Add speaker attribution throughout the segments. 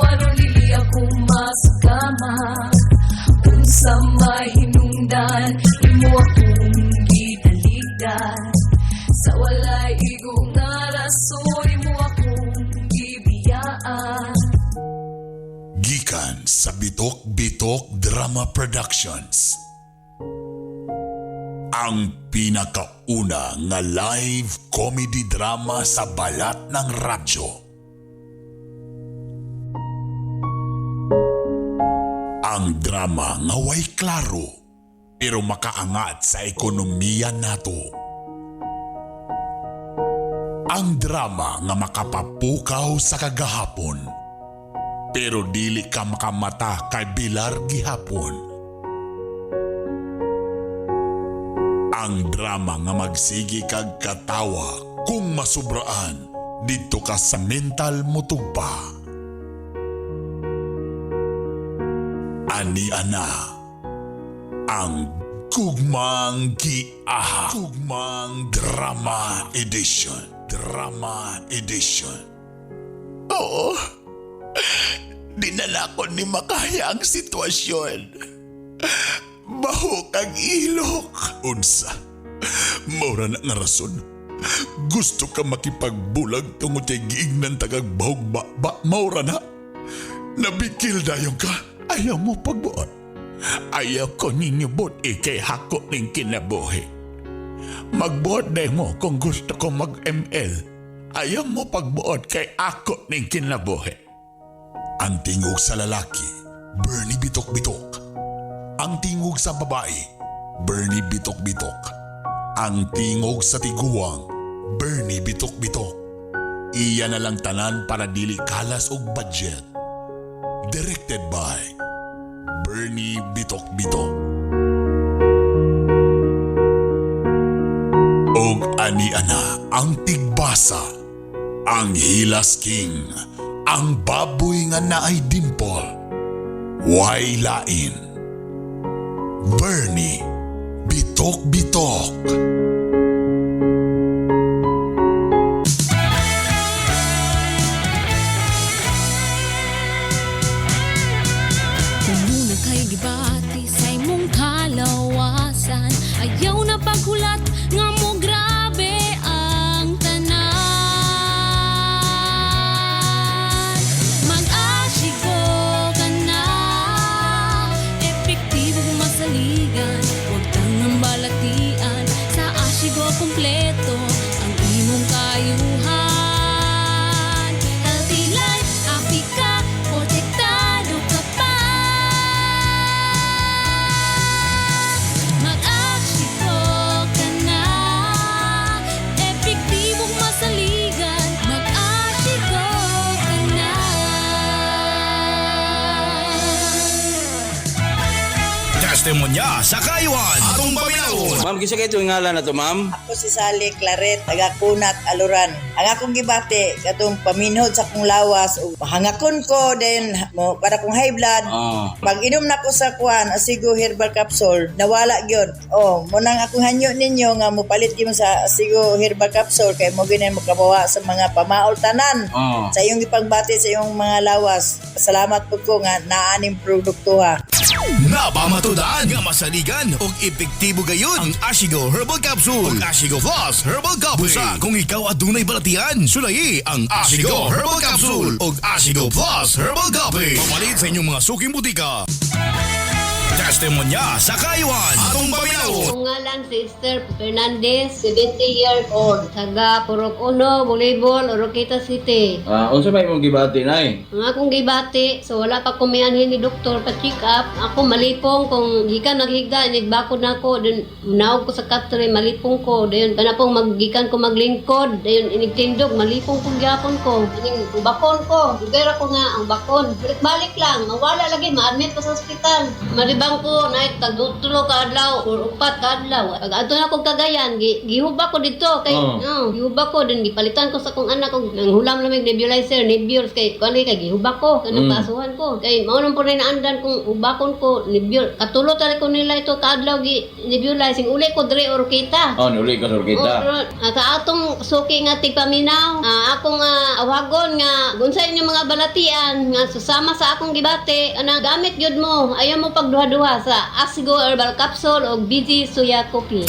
Speaker 1: aron dili ako masugama. Unsa may hinungdan, imo akong gitalikdan. Sa walay igo nga rason, imo akong gibiyaan.
Speaker 2: Gikan sa Bitok Bitok Drama Productions. Ang pinakauna nga live comedy drama sa balat ng radyo. Ang drama nga way klaro pero makaangat sa ekonomiya nato. Ang drama nga makapapukaw sa kagahapon pero dili ka makamata kay Bilar gihapon. Ang drama nga magsigi kag katawa kung masubraan didto ka sa mental mutugpa. Ani ana ang Gugmang Giaha, Gugmang Drama Edition. Drama Edition. Oo. Dinala ko ni makaya ang sitwasyon. Bahok ang ilok. Unsa? Maura na nga rason. Gusto ka makipagbulag tungod kay giignan tagag bahog ba, ba maura na. Nabikil dayon ka. Ayaw mo pagbuot. Ayaw ko ninyo buot ikay hako ning kinabuhi. Magbuot na mo kung gusto ko mag-ML. Ayaw mo pagbuot kay ako ning kinabuhi. Ang tingog sa lalaki, Bernie Bitok-Bitok. Ang tingog sa babae, Bernie Bitok-Bitok. Ang tingog sa tiguang, Bernie Bitok-Bitok. Iya na lang tanan para dili kalas og budget. Directed by Bernie Bitok-Bitok. Og ani-ana ang tigbasa, ang Hilas King, ang baboy nga naay dimple, way lain. Bernie Bitok-Bitok.
Speaker 3: Muna kay gibati sa imong kalawasan. Ayaw na paghulat nga mo grabe ang tanan. Mag-asigo ka na, epektibo masaligan. Huwag tangang balatian, sa asigo kompleto ang imong kayuhan. Healthy life, happy ka, protektado ka pa. Mag-asigo ka na, epektibong masaligan. Mag-asigo ka na.
Speaker 4: Testimonya sa Kayuan. Atong paminawon.
Speaker 5: Ma'am, kinsa kay itong ngalan na to, ma'am?
Speaker 6: Ako si Sally Claret, taga Kunat, Aluran. Ang akong gibati, katong paminhod sa akong lawas, ug hangakon ko, then mo, para kong high blood, pag inom na ko sa kuan, Asigo Herbal Capsule, nawala gyud. Oh, mo nang akong hanyo ninyo nga mopalit gyud mo sa Asigo Herbal Capsule kay mo gyud mo kabawa sa mga pamaol tanan. Sa iyong gipagbati sa iyong mga lawas. Salamat po ko nga naaning produkto ha.
Speaker 4: Napamatudan nga masaligan og epektibo gayon ang Ashigo Herbal Capsule ug Ashigo Plus Herbal Coffee. Busa kung ikaw adunay balatian, sulayi ang Ashigo Herbal Capsule ug Ashigo Plus Herbal Coffee. Pamalit sa inyong mga suking butika. Testimonya sa Kayuan. Atong paminawon.
Speaker 7: Ang ngalan si Esther Fernandez, 70 years old, taga Purok Uno, Volleyball, Oroquita City.
Speaker 5: Unsa ba imong gibati, nay?
Speaker 7: Ang akong gibati, so wala pa kumianhin ni doktor pa check up. Ako malipong kung gikan naghigda, nigbakod na ako, dun naog ko sa katre, malipong ko. Dayon kana pong maggikan ko maglingkod, dayon inigtindog, malipong ko gyapon ko. Ining bakon ko, dugay ra ko nga ang bakon. Balik-balik lang, mawala lagi, ma-admit ko sa ospital. Maribalik Tabang ko na tag tulo ka adlaw or upat ka adlaw. Pag adto na ko Cagayan, gihuba ko dito kay no, gihuba ko then gipalitan ko sa akong anak og nang hulam lamig nebulizer, nebules kay kuan kay gihuba ko kanang kaasuhan ko. Kay mao nang pud naandan kung hubakon ko nebul. Katulo tali ko nila ito ka adlaw gi nebulizing uli ko dre Orkita.
Speaker 5: Oh, niuli ka sa Orkita.
Speaker 7: Oh, sa atong suki nga tigpaminaw, akong awagon nga unsa inyong mga balatian nga susama sa akong gibati, ana gamit gyud mo, ayaw mo pagduha-duha sa Asigo Herbal Capsule o BG Soya Coffee.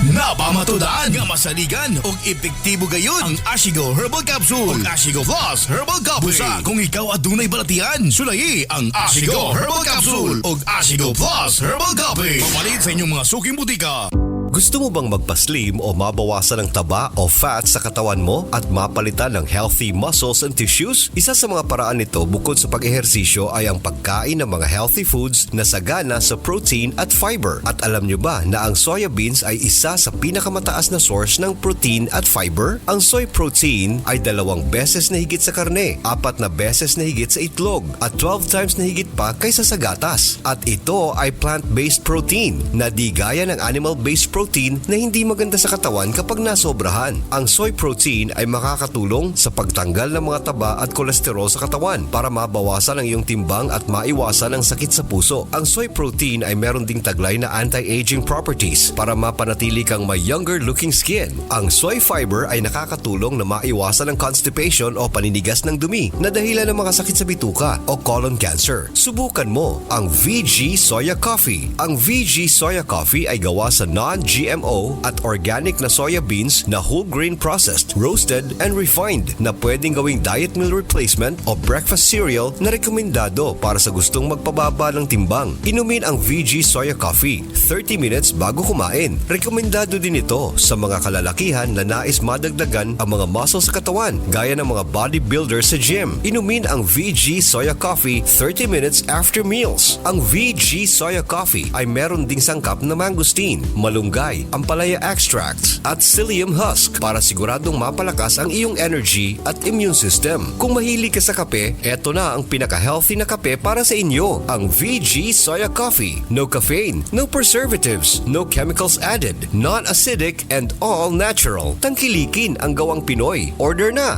Speaker 4: Napamatudaan nga masaligan og epektibo gayud ang Ashigo Herbal Capsule ug Ashigo Plus Herbal Coffee. Busa kung ikaw adunay balatian, sulayi ang Ashigo Herbal Capsule ug Ashigo Plus Herbal Coffee. Papalit sa inyong mga suking butika.
Speaker 8: Gusto mo bang magpaslim o mabawasan ang taba o fat sa katawan mo at mapalitan ng healthy muscles and tissues? Isa sa mga paraan nito bukod sa pag-ehersisyo ay ang pagkain ng mga healthy foods na sagana sa protein at fiber. At alam nyo ba na ang soya beans ay isa sa pinakamataas na source ng protein at fiber? Ang soy protein ay 2 beses na higit sa karne, 4 na beses na higit sa itlog, at 12 times na higit pa kaysa sa gatas. At ito ay plant-based protein na di gaya ng animal-based protein na hindi maganda sa katawan kapag nasobrahan. Ang soy protein ay makakatulong sa pagtanggal ng mga taba at kolesterol sa katawan para mabawasan ang iyong timbang at maiwasan ang sakit sa puso. Ang soy protein ay meron ding taglay na anti-aging properties para mapanatili kang may younger looking skin. Ang soy fiber ay nakakatulong na maiwasan ang constipation o paninigas ng dumi na dahilan ng mga sakit sa bituka o colon cancer. Subukan mo ang VG Soya Coffee. Ang VG Soya Coffee ay gawa sa non-GMO at organic na soya beans na whole grain processed, roasted, and refined na pwedeng gawing diet meal replacement o breakfast cereal na rekomendado para sa gustong magpababa ng timbang. Inumin ang VG Soya Coffee 30 minutes bago kumain. Rekomendado din ito sa mga kalalakihan na nais madagdagan ang mga muscle sa katawan gaya ng mga bodybuilders sa gym. Inumin ang VG Soya Coffee 30 minutes after meals. Ang VG Soya Coffee ay meron ding sangkap na mangosteen, malunggay, ampalaya extracts at psyllium husk para siguradong mapalakas ang iyong energy at immune system. Kung mahilig ka sa kape, eto na ang pinaka-healthy na kape para sa inyo, ang VG Soya Coffee. No caffeine, no preservatives, no chemicals added, non-acidic and all natural. Tangkilikin ang gawang Pinoy. Order na!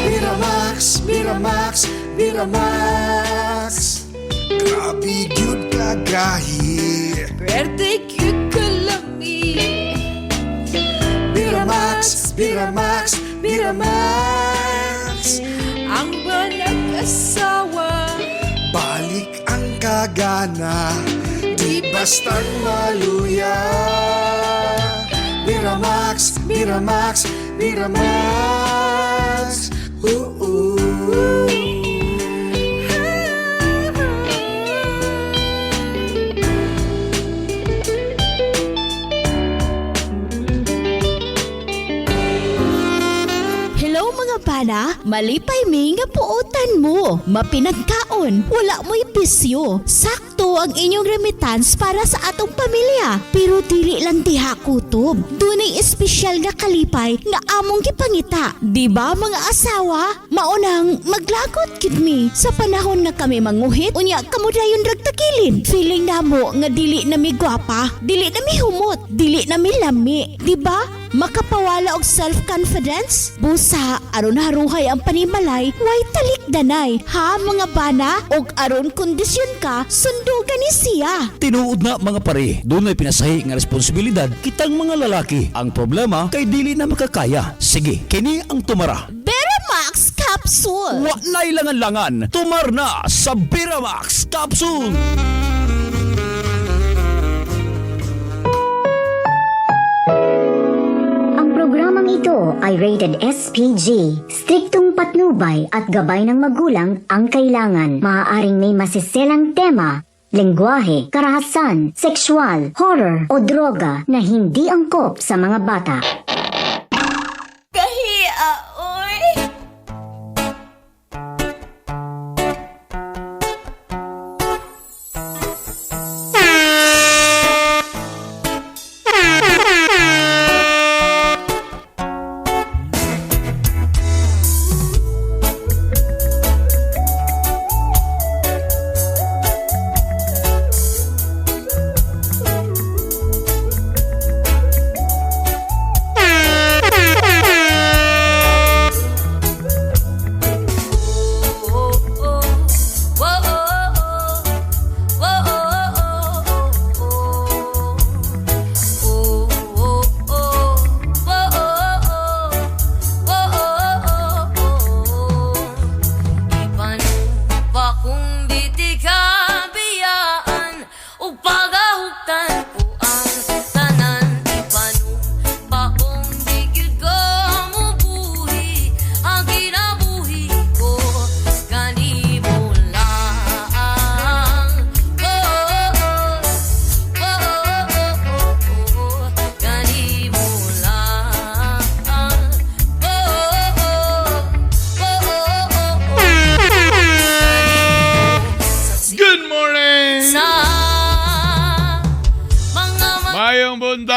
Speaker 9: Miramax, Miramax, Miramax. Grabe gyud kagahi.
Speaker 1: Pwerte gyud kalami.
Speaker 9: Miramax, Miramax, Miramax.
Speaker 1: Ang banag-asawa.
Speaker 9: Balik ang kagana, di bastang maluya. Miramax, Miramax, Miramax. Oo.
Speaker 10: Hello mga bana, malipay mi nga puotan mo. Mapinagkaon, wala mo'y bisyo. Sakto ang inyong remittance para sa atong pamilya. Pero dili lang diha kutob. Dunay espesyal nga kalipay nga among gipangita. Di ba mga asawa? Maunang maglagot gid mi sa panahon nga kami manguhit unya kamo dayon rag tagilid. Feeling namo nga dili na mi gwapa, dili na mi humot, dili na mi lami. Di ba? Makapawala og self-confidence? Busa, aron haruhay ang panimalay, way talikdanay. Ha mga bana? Og aron kondisyon ka, sundugan ni siya.
Speaker 11: Tinuod na mga pare, dunay pinasahi nga responsibilidad kitang mga lalaki. Ang problema kay dili na makakaya. Sige, kini ang tumara.
Speaker 10: Beramax Capsule!
Speaker 11: Wa na'y langan-langan, tumar na sa Beramax Capsule!
Speaker 12: Ang programang ito ay rated SPG. Striktong patnubay at gabay ng magulang ang kailangan. Maaaring may masiselang tema, lengguwahe, karahasan, sexual, horror o droga na hindi angkop sa mga bata.
Speaker 1: Kahia, oy.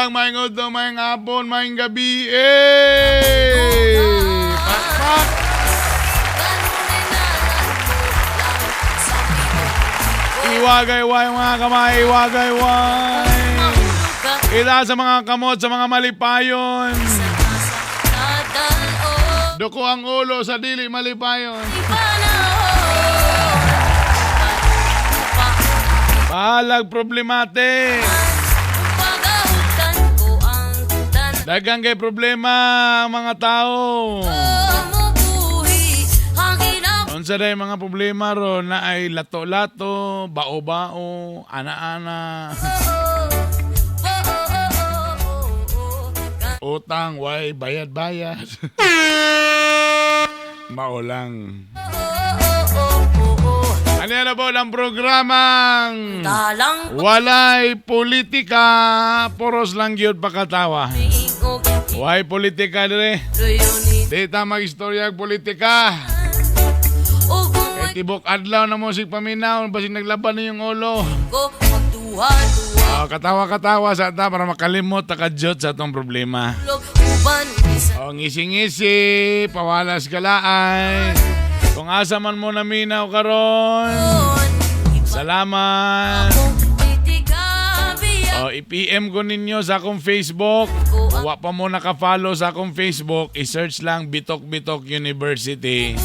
Speaker 13: Buntag, maayong udto, maayong hapon, maayong gabi. Eh! Pakpak! Iwagayway mga kamay, iwagayway. Ila sa mga kamot, sa mga malipayon. Duko ang ulo sa dili malipayon. Bahalag problemate. Daghang kay problema ang mga tao. Unsa day mga problema ron na ay lato-lato, bao-bao, ana-ana. Utang, way, bayad-bayad. Mao lang. Ano na po ang programang Walay politika, puros lang gyud pakatawa. Way politika dire. Di ta mag-istorya og politika. Kay tibok adlaw na mo sig paminaw, basig naglaban na yung ulo. Oh, katawa-katawa sa ta para makalimot ta kadyot sa atong problema. Oh, ngisi-ngisi, pawalas kalaay. Kung asa man mo naminaw karon. Salamat. Oh, i-PM ko ninyo sa akong Facebook. Kung wa pa mo naka-follow sa akong Facebook, i-search lang Bitok Bitok University.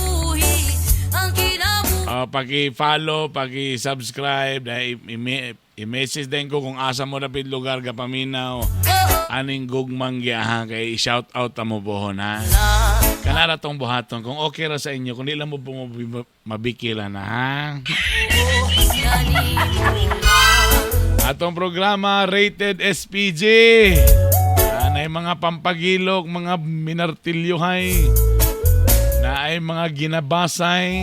Speaker 13: Oh, paki-follow, paki-subscribe, dahil i-message din ko kung asa mo dapit lugar ka paminaw. Aning gugmang giyahan kay i-shout out ta mo buhon ha. Kanara tong buhaton kung okay ra sa inyo, kung di lang mo po mabikila na ha. Atong programa rated SPG. Anay mga pampagilok, mga minartilyohay, na ay mga ginabasay.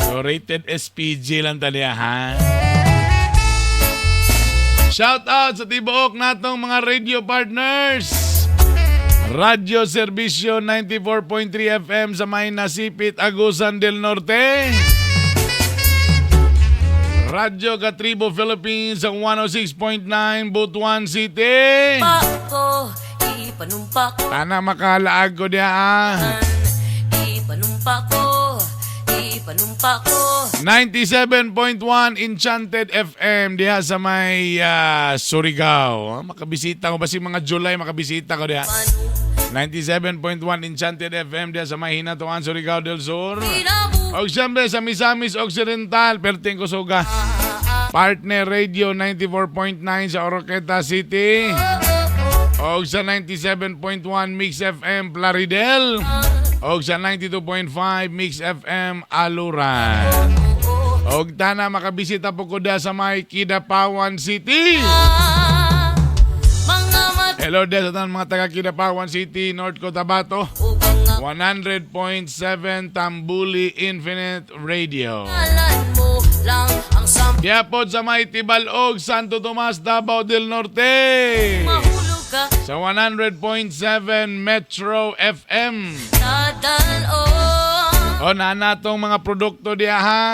Speaker 13: So rated SPG lang taliya ha. Shout out sa tibuok natong mga radio partners. Radyo Serbisyo 94.3 FM sa may Nasipit, Agusan del Norte. Radyo Katribo Philippines sa 106.9 Butuan City. Tana makalaag ko diya ah.
Speaker 3: Ipanumpa ko, ipanumpa ko.
Speaker 13: 97.1 Enchanted FM diha sa may Surigao. Makabisita ko basi mga July makabisita ko diha. 97.1 Enchanted FM diha sa may Hinatuan, Surigao del Sur. Og siyempre sa Misamis Occidental, perting kusuga. Partner Radio 94.9 sa Oroqueta City. Og sa 97.1 Mix FM Plaridel. Og sa 92.5 Mix FM Aluran. Og tana makabisita po ko da sa may Kidapawan City. Hello de sa tanan mga taga Kidapawan City, North Cotabato. 100.7 Tambuli Infinite Radio. Diapod sa may Tibalog, Santo Tomas, Davao del Norte. Sa 100.7 Metro FM. O, nana tong mga produkto diya ha.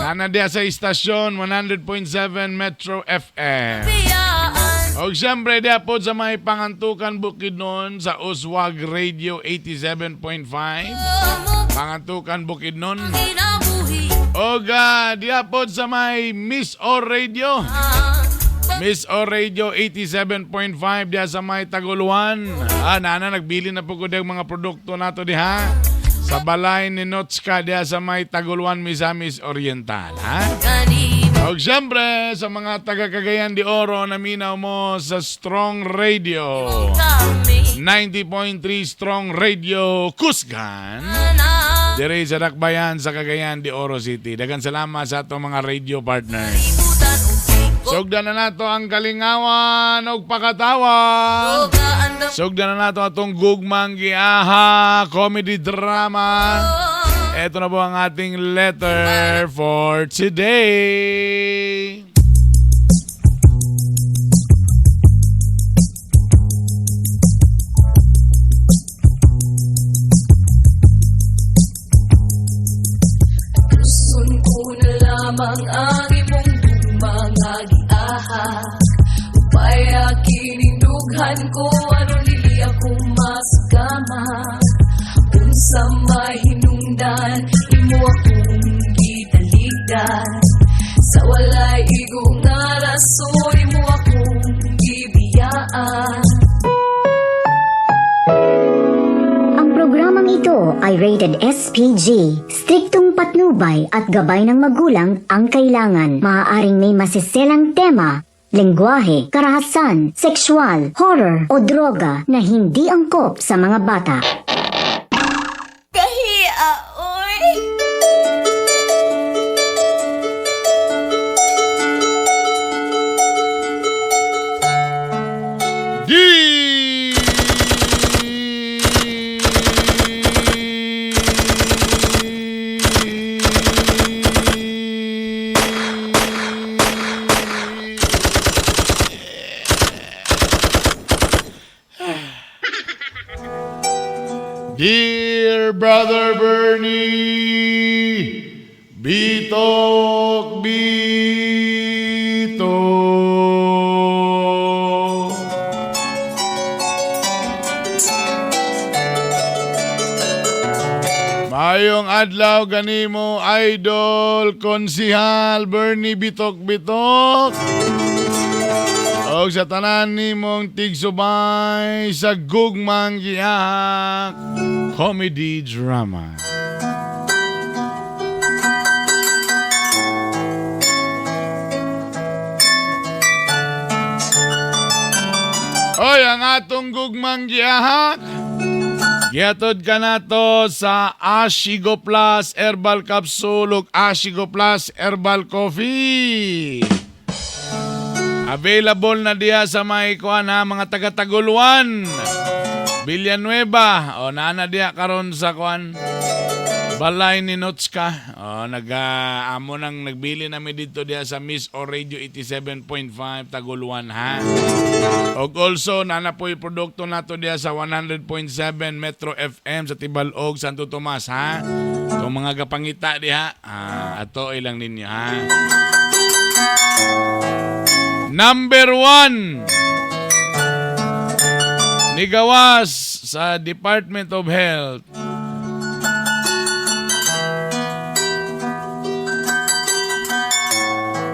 Speaker 13: Nana diya sa istasyon 100.7 Metro FM. O siyempre diya po sa may Pangantukan Bukidnon sa Uswag Radio 87.5. Pangantukan Bukidnon. O diya po sa may Miss O Radio. Miss O Radio 87.5 diya sa may Taguluan. Ah, nana, nagbili na po ko diyang mga produkto nato diha. Sa balay ni Notska diya sa may Taguluan, Misamis Oriental. Ha? O siyempre, sa mga taga Cagayan de Oro, naminaw mo sa Strong Radio. 90.3 Strong Radio, Kusgan. Dire sa Dakbayan sa Cagayan de Oro City. Dagan salamat sa atong mga radio partners. Sugdan na nato ang kalingawan ug pakatawa. Sugdan na nato atong gugmang giaha, comedy drama. Ito na po ang ating letter for today.
Speaker 1: Gusto ko na lamang ang imong mga giaha. Upaya Gitahan ko aron dili ako masugama. Unsa may hinungdan, imo akong gitaligdan. Sa walay igo nga rason, imo akong gibiyaan.
Speaker 12: Ang programang ito ay rated SPG. Striktong patnubay at gabay ng magulang ang kailangan. Maaaring may masiselang tema, lengguwahe, karahasan, sexual, horror o droga na hindi angkop sa mga bata.
Speaker 1: Kahia, oy.
Speaker 13: Dear Brother Bernie, Bitok Bito. Mayong adlaw ganimo idol konsihal Bernie Bitok Bitok. Og sa tanan nimong tigsubay sa gugmang gihak comedy drama. Oy, ang atong gugmang gihak. Gihatod ka nato sa Ashigo Plus Herbal Capsule ug Ashigo Plus Herbal Coffee. Available na diha sa may kuan ha, mga taga-Taguluan. Villanueva o naa na diha karon sa kuan. Balay ni Notska. O nag amo nang nagbili nami dito diha sa Miss O Radio 87.5 Taguluan ha. Og also naa na po'y produkto nato diha sa 100.7 Metro FM sa Tibalog, Santo Tomas ha. Kung mga gapangita diha, ato ilang ninyo ha. Number 1. Nigawas sa Department of Health.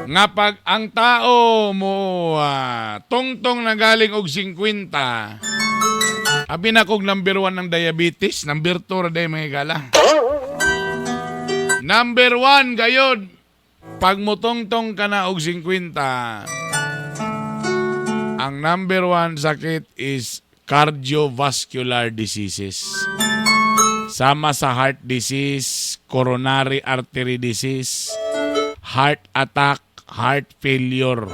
Speaker 13: Nga pag ang tao mo tungtong na galing og 50, abi na kog number 1 ng diabetes, number 2 ra day mga higala. Number 1 gayod, pag mutungtong ka na og 50, ang number 1 sakit is cardiovascular diseases. Sama sa heart disease, coronary artery disease, heart attack, heart failure.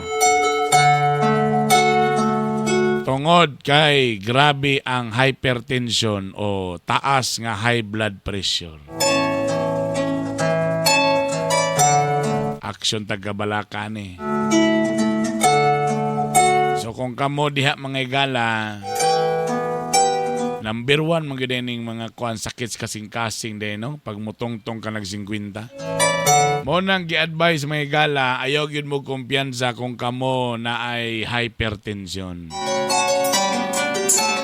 Speaker 13: Tungod kay grabe ang hypertension o taas nga high blood pressure. Aksyon tagabalaka ni. So kung kamo diha mga igala, number 1 man gyud ning mga kuan sakit sa kasing-kasing din no, pag mutungtong ka nag 50. Mo nang gi-advise mga igala, ayaw gyud mo kumpiyansa kung kamo na ay hypertension.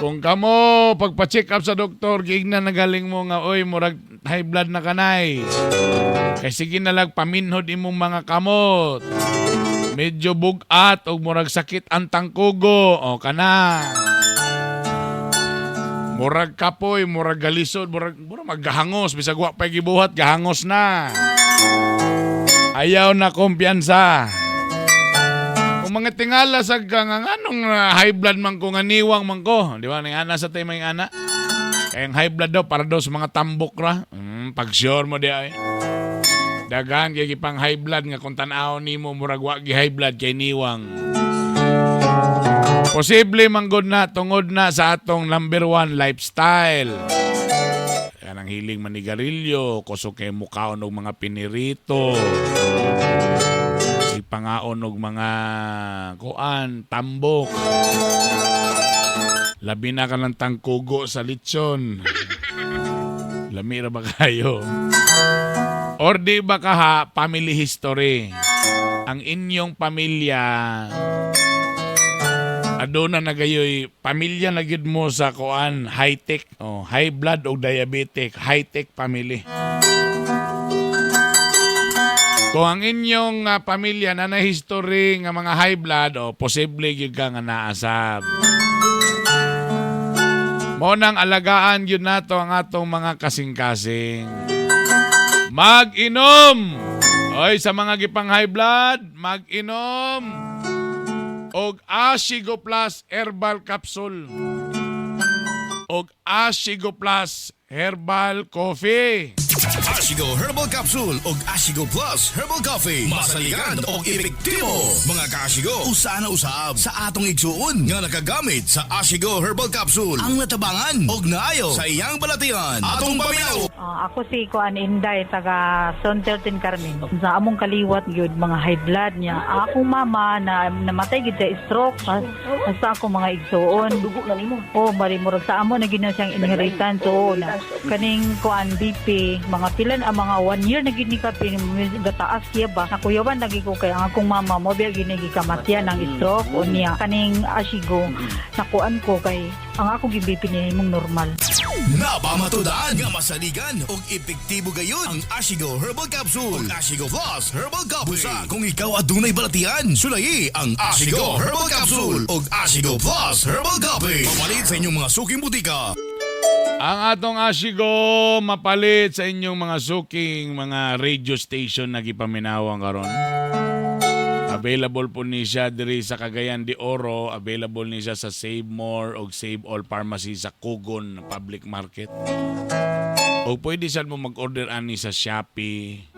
Speaker 13: Kung kamo pagpa-check up sa doktor, giignan na galing mo nga oy murag high blood na kanay. Kay sige na lang paminhod imong mga kamot. Medyo bugat og murag sakit ang tangkugo. O kana. Murag kapoy, murag galisod, murag maggahangos bisag wa pay gibuhat, gahangos na. Ayaw na kumpiyansa. Kung mga tingala sa ka nga nganong high blood man ko nga niwang man ko, di ba ning ana sa tay may ana? Kaya ang high blood daw para daw sa mga tambok ra. Pag sure mo di ay. Daghan kay gipang high blood nga kung tan-awon nimo murag wa gi high blood kay niwang. Posible man gud na tungod na sa atong number 1 lifestyle. Yan ang hiling manigarilyo, kusog kay mukaon og mga pinirito. Si pangaon og mga kuan, tambok. Labi na ka ng tangkugo sa lechon. Lami ra ba kayo? Or di ba ka ha, family history. Ang inyong pamilya Aduna na gayoy pamilya na gyud mo sa kuan high-tech, oh, high blood og diabetic, high-tech family. Kung ang inyong pamilya na na history nga mga high blood, oh, posible gyud ka nga naasab. Mao nang alagaan gyud nato ang atong mga kasing-kasing. Mag-inom! Oy, sa mga gipang high blood, mag-inom! Og Ashigo Plus Herbal Capsule. Og Ashigo Plus Herbal Coffee.
Speaker 4: Ashigo Herbal Capsule og Ashigo Plus Herbal Coffee. Masaligan og epektibo. Mga kaashigo, usa na usab sa atong igsuon nga nakagamit sa Ashigo Herbal Capsule ang natabangan og naayo sa iyang balatian. Atong paminaw.
Speaker 14: Ah, ako si Kuan Inday taga Zone 13 Carmen. Sa among kaliwat gyud mga high blood niya. Akong mama na namatay gyud sa stroke sa akong mga igsuon. Dugo na nimo. Oh, bali murag sa amo na gyud na siyang inheritance, oo na. Kaning kuan BP, mga pilan ang mga one year na gyud ni kapin gataas siya ba. Nakuyawan lagi ko kay ang akong mama mo biya gyud ni gikamatyan ng stroke o niya kaning Ashigo nakuan ko kay ang akong BP niya imong normal.
Speaker 4: Napamatudaan nga masaligan og epektibo gayud ang Ashigo Herbal Capsule ug Ashigo Plus Herbal Coffee. Busa kung ikaw adunay balatian, sulayi ang Ashigo Herbal Capsule ug Ashigo Plus Herbal Coffee. Papalit sa inyong mga suking butika.
Speaker 13: Ang atong Ashigo mapalit sa inyong mga suking mga radio station na gipaminawang karon. Available po ni siya diri sa Cagayan de Oro, available ni siya sa Save More o Save All Pharmacy sa Kugon Public Market. O pwede sad mo mag-order ani sa Shopee.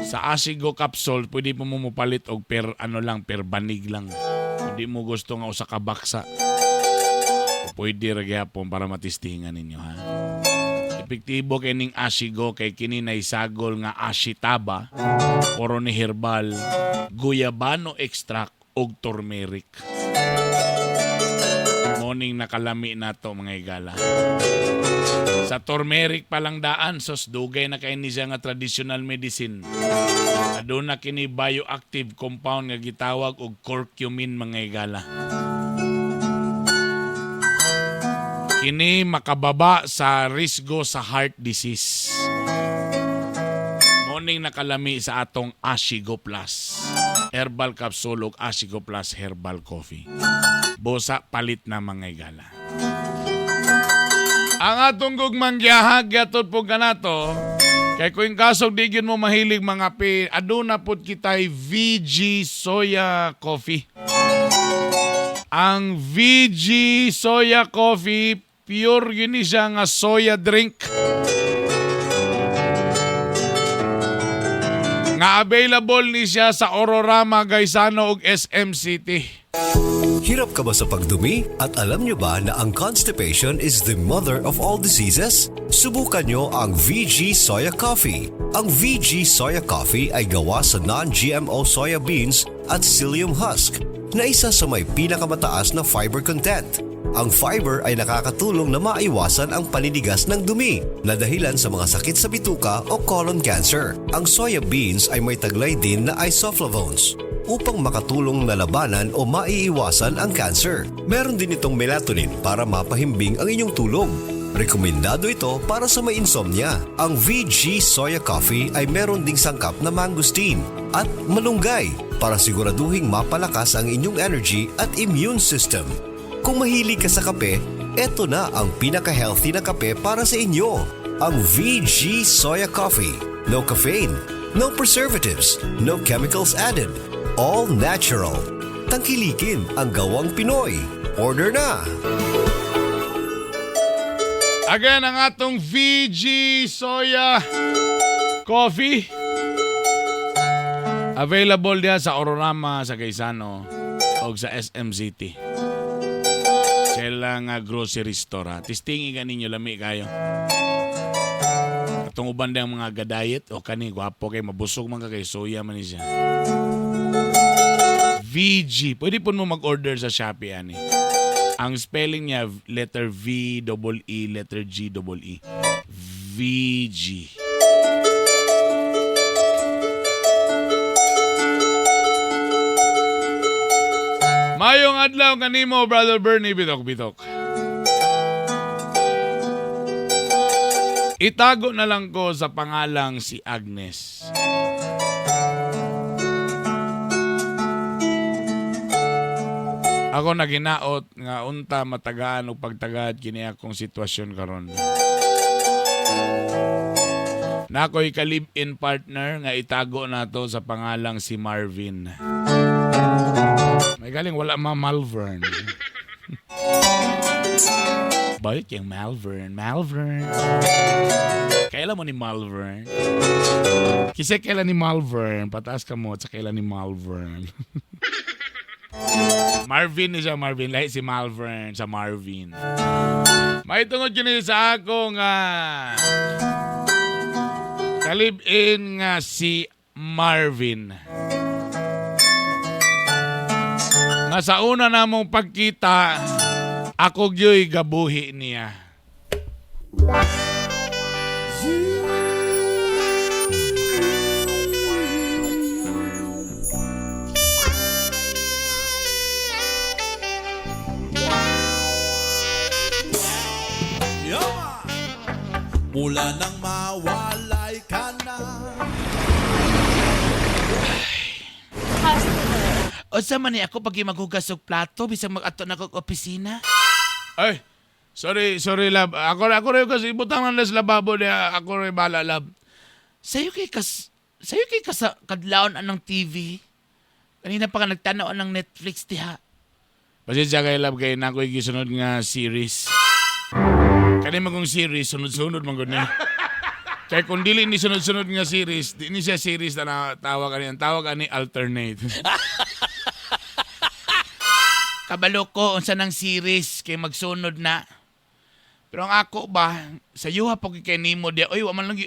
Speaker 13: Sa Ashigo capsule, pwede po mo mopalit og per ano lang, per banig lang. Hindi mo gusto nga usa ka baksa. Pwede ra gyapon para matistingan ninyo, ha. Epektibo kay ning Ashigo kay kini sagol nga Ashitaba, puro ni herbal, guyabano extract ug turmeric. Morning nakalami nato, mga igala. Sa turmeric pa lang daan, sos, dugay na kay ni siya nga traditional medicine. Aduna kini bioactive compound nga gitawag og curcumin, mga igala. Kini makababa sa risgo sa heart disease. Morning nakalami sa atong Ashigo Plus Herbal Capsule ug Ashigo Plus Herbal Coffee. Busa palit na, mga igala. Ang atong gugmang giyahag gyatod po kanato kay kung kasog di gyud mo mahilig mga pi, aduna pud kitay VG Soya Coffee. Ang VG Soya Coffee, pure gini siya nga soya drink nga available ni siya sa Ororama, Gaisano ug SM City.
Speaker 8: Hirap ka ba sa pagdumi? At alam nyo ba na ang constipation is the mother of all diseases? Subukan nyo ang VG Soya Coffee. Ang VG Soya Coffee ay gawa sa non-GMO soya beans at psyllium husk na isa sa may pinakamataas na fiber content. Ang fiber ay nakakatulong na maiwasan ang paninigas ng dumi na dahilan sa mga sakit sa bituka o colon cancer. Ang soya beans ay may taglay din na isoflavones upang makatulong na labanan o maiiwasan ang cancer. Meron din itong melatonin para mapahimbing ang inyong tulog. Rekomendado ito para sa may insomnia. Ang VG Soya Coffee ay meron ding sangkap na mangosteen at malunggay para siguraduhing mapalakas ang inyong energy at immune system. Kung mahilig ka sa kape, eto na ang pinaka-healthy na kape para sa inyo. Ang VG Soya Coffee. No caffeine, no preservatives, no chemicals added. All natural. Tangkilikin ang gawang Pinoy. Order na!
Speaker 13: Again, ang atong VG Soya Coffee. Available diya sa Ororama, sa Gaisano o sa SM City. Sila nga grocery store, ha. Testingi ka ninyo, lami kayo. Atong uban diyang mga gadayet o kani gwapo kay mabusog man ka kay soya man ni siya. VG. Pwede po mo mag-order sa Shopee ani. Ang spelling niya, letter V double E letter G double E. VG. Mayong Maayong adlaw kanimo, Brother Bernie Bitok Bitok. Itago na lang ko sa pangalang si Agnes. Ako naginaot nga unta matagaan og pagtagad kini akong sitwasyon karon. Nakoy ka-live-in partner nga itago nato sa pangalang si Marvin. May galing wala ma Malvern. Balik yung Malvern, Malvern. Kailan mo ni Malvern? Kasi kailan ni Malvern, pataas ka mo at sa kailan ni Malvern. Marvin ni siya, Marvin. Lahi si Malvern sa Marvin. May tungod kini sa ako nga kalib-in nga si Marvin. Nga sa una namong pagkita, ako gyoy gabuhi niya.
Speaker 15: Mula nang mawalay ka na.
Speaker 16: Unsa man ni ako pag maghugas og plato bisag mag-ato na kog opisina?
Speaker 13: Ay, sorry, sorry love. Ako rin kasi ibutang lang sa lababo niya. Ako rin bala love.
Speaker 16: Sayo kay kas sayo kay kas kadlawon anang TV. Kanina pa ka nagtanaw ng Netflix diha.
Speaker 13: Pasensya kay love kay na ako'y gisunod nga series. Kani man kong series, sunod-sunod man gud ni. Kay kung dili ni sunod-sunod nga series, di ni siya series na tawag ani. Ang tawag ani alternate.
Speaker 16: Kabalo ko unsa nang series kay magsunod na. Pero ang ako ba, sa yuha po kay nimo diha, oy wa man lang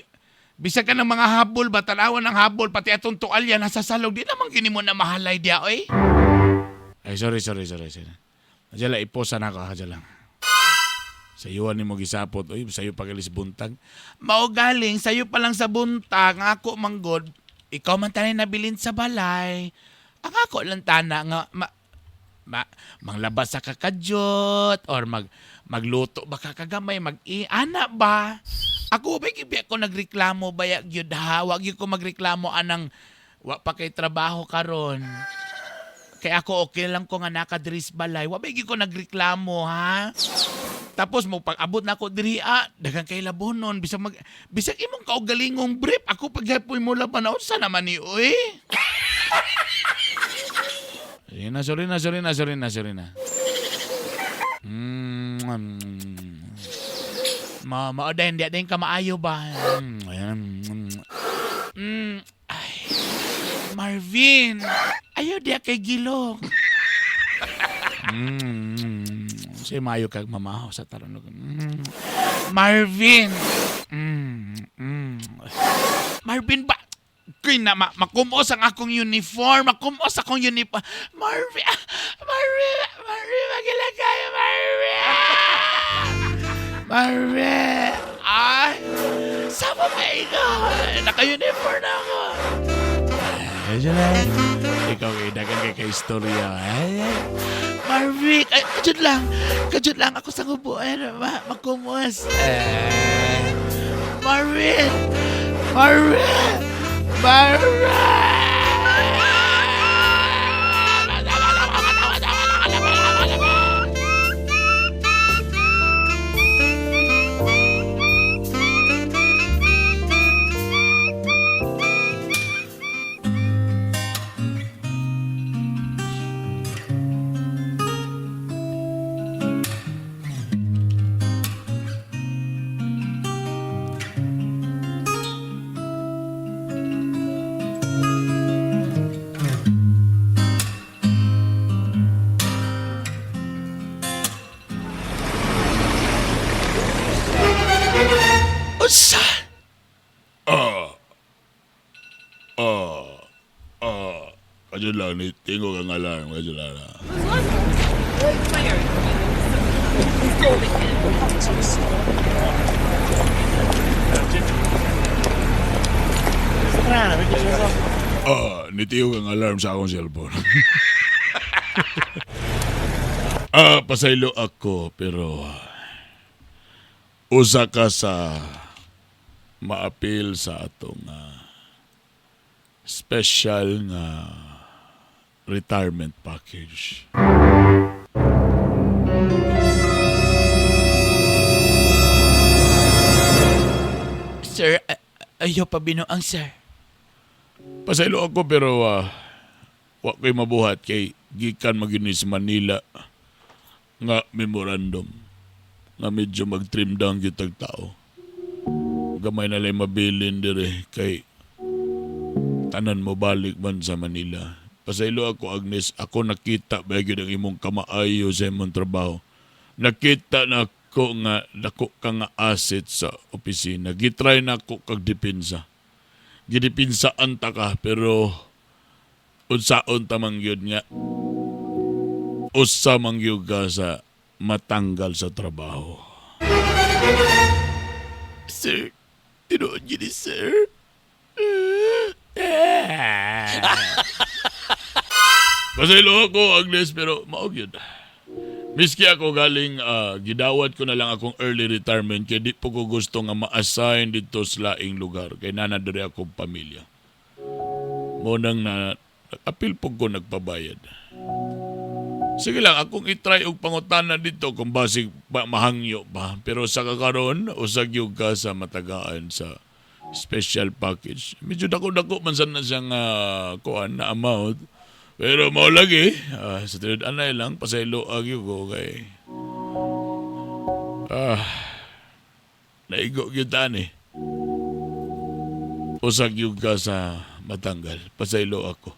Speaker 16: bisag ka ng mga habol ba, tanawan ng habol, pati atong tualya nasa salog, di naman kini mo na mahalay diha, oy.
Speaker 13: Ay, sorry, sorry, sorry. sorry. Diyan lang, iposa na ako, ha, diyan lang. Sa iyo ni mo gisapot, oy, sayo pagalis buntag.
Speaker 16: Mao galing, sayo pa lang sa buntag, ang ako manggod, ikaw man tanay nabilin sa balay. Ang ako lang tana nga manglabas sa kakadyot or magluto ba ka kagamay, mag-ana ba? Ako ba gibi ako nagreklamo ba ya gyud ha? Wa gyud ko magreklamo anang wa pa kay trabaho karon. Kay ako okay lang ko nga nakadiri sa balay. Wa ba gyud ko nagreklamo ha? Tapos mo pag-abot na ako diri daghang kay labonon bisag bisag imong kaugalingong brief ako paghapoy mo laban unsa naman ni oy.
Speaker 13: Sorry na, sorry na, sorry na, sorry na, sorry na.
Speaker 16: Ma mao din di din ka maayo ba? Ay, Marvin, ayo diya kay Gilong.
Speaker 13: Si maayo kag mamaho sa taronog.
Speaker 16: Marvin. Marvin ba? Kay na makumos ang akong uniform, makumos akong uniform. Marvin, Marvin, Marvin, magilagay, Marvin. Marvin, ay, sama ba ikaw? Naka-uniform na ako.
Speaker 13: Ay, dyan lang. Ikaw kay dagan kay kay istorya. Ay,
Speaker 16: Marvin, ay, kajud lang ako sa ngubuan, makumos. Marvin, Marvin, Marvin. Unsa?
Speaker 2: Kajud lang ni tingog ang alarm, kajud lang. Nitiyog ang alarm sa akong cellphone. Pasaylo ako pero usa ka sa maapil sa atong special nga retirement package.
Speaker 16: Sir, ayaw pa binuang, sir.
Speaker 2: Pasaylo ako pero wa ko'y mabuhat kay gikan magyud ni sa Manila nga memorandum nga medyo mag-trim down gyud tag tao. Gamay na lang mabilin dire kay tanan mo balik man sa Manila. Pasaylo ako, Agnes, ako nakita ba gyud ang imong kamaayo sa imong trabaho. Nakita na ako nga dako ka nga asset sa opisina. Gitry na ako kag depensa. Gidepinsaan ta ka pero unsaon ta man gyud nga usa man gyud ka sa matanggal sa trabaho.
Speaker 16: Sir, tinuod yun ni sir.
Speaker 2: Pasaylo ako, Agnes, pero mao gyud. Miski ako galing, gidawat ko na lang akong early retirement kay di po ko gusto nga ma-assign dito sa laing lugar kay nana diri akong pamilya. Mo nang na apil po ko nagpabayad. Sige lang, akong itry og pangutana dito kung basig ba, mahangyo ba. Pero sa kakaron, usag gyud ka sa matagaan sa special package. Medyo dako-dako man sana siyang kuan na amount. Pero mao lagi, sa tinud anay lang, pasaylo agyo ko kay naigo gyud tani. Usag gyud ka sa matanggal. Pasaylo ako.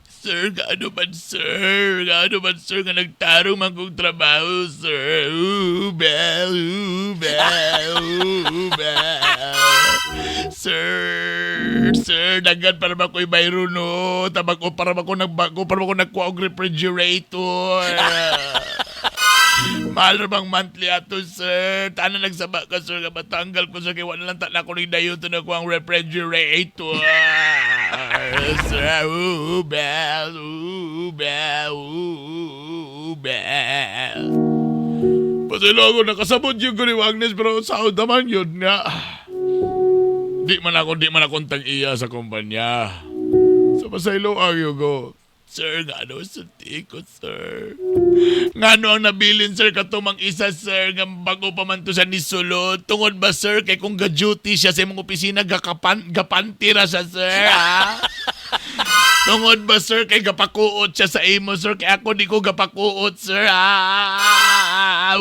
Speaker 16: Sir, gaano man, sir? Gaano man, sir, nga nagtarong man kong trabaho, sir? Ooh, bell, ooh, bell, ooh, bell. Sir, sir, daghan para ba ko'y bayro, no? Tabag ko, para ba ko nagbago, para ba ko nagkuha og refrigerator? Mahal ra bang monthly ato, sir? Tanan nagsaba ka, sir, nga matanggal ko, sir, kay wala lang ta na ko ning dayon to nakuha ang refrigerator. Sir, ooh, bell, ooh, bell, ooh, bell.
Speaker 2: Pasaylo ako, nakasabot yun ko ni Agnes, pero saod naman yun nga. Di man ako tag-iya sa kumpanya. So pasaylo ang ko.
Speaker 16: Sir, nga ano sulti ko, sir. Nga ano ang nabilin, sir, katumang isa, sir, nga bago pa man to sa nisulod. Tungod ba, sir, kay kung ga-duty siya sa imong opisina, gapantira siya, sir, ha? Tungod ba, sir, kay gapakuot siya sa imo, sir, kay ako di ko gapakuot, sir, ha?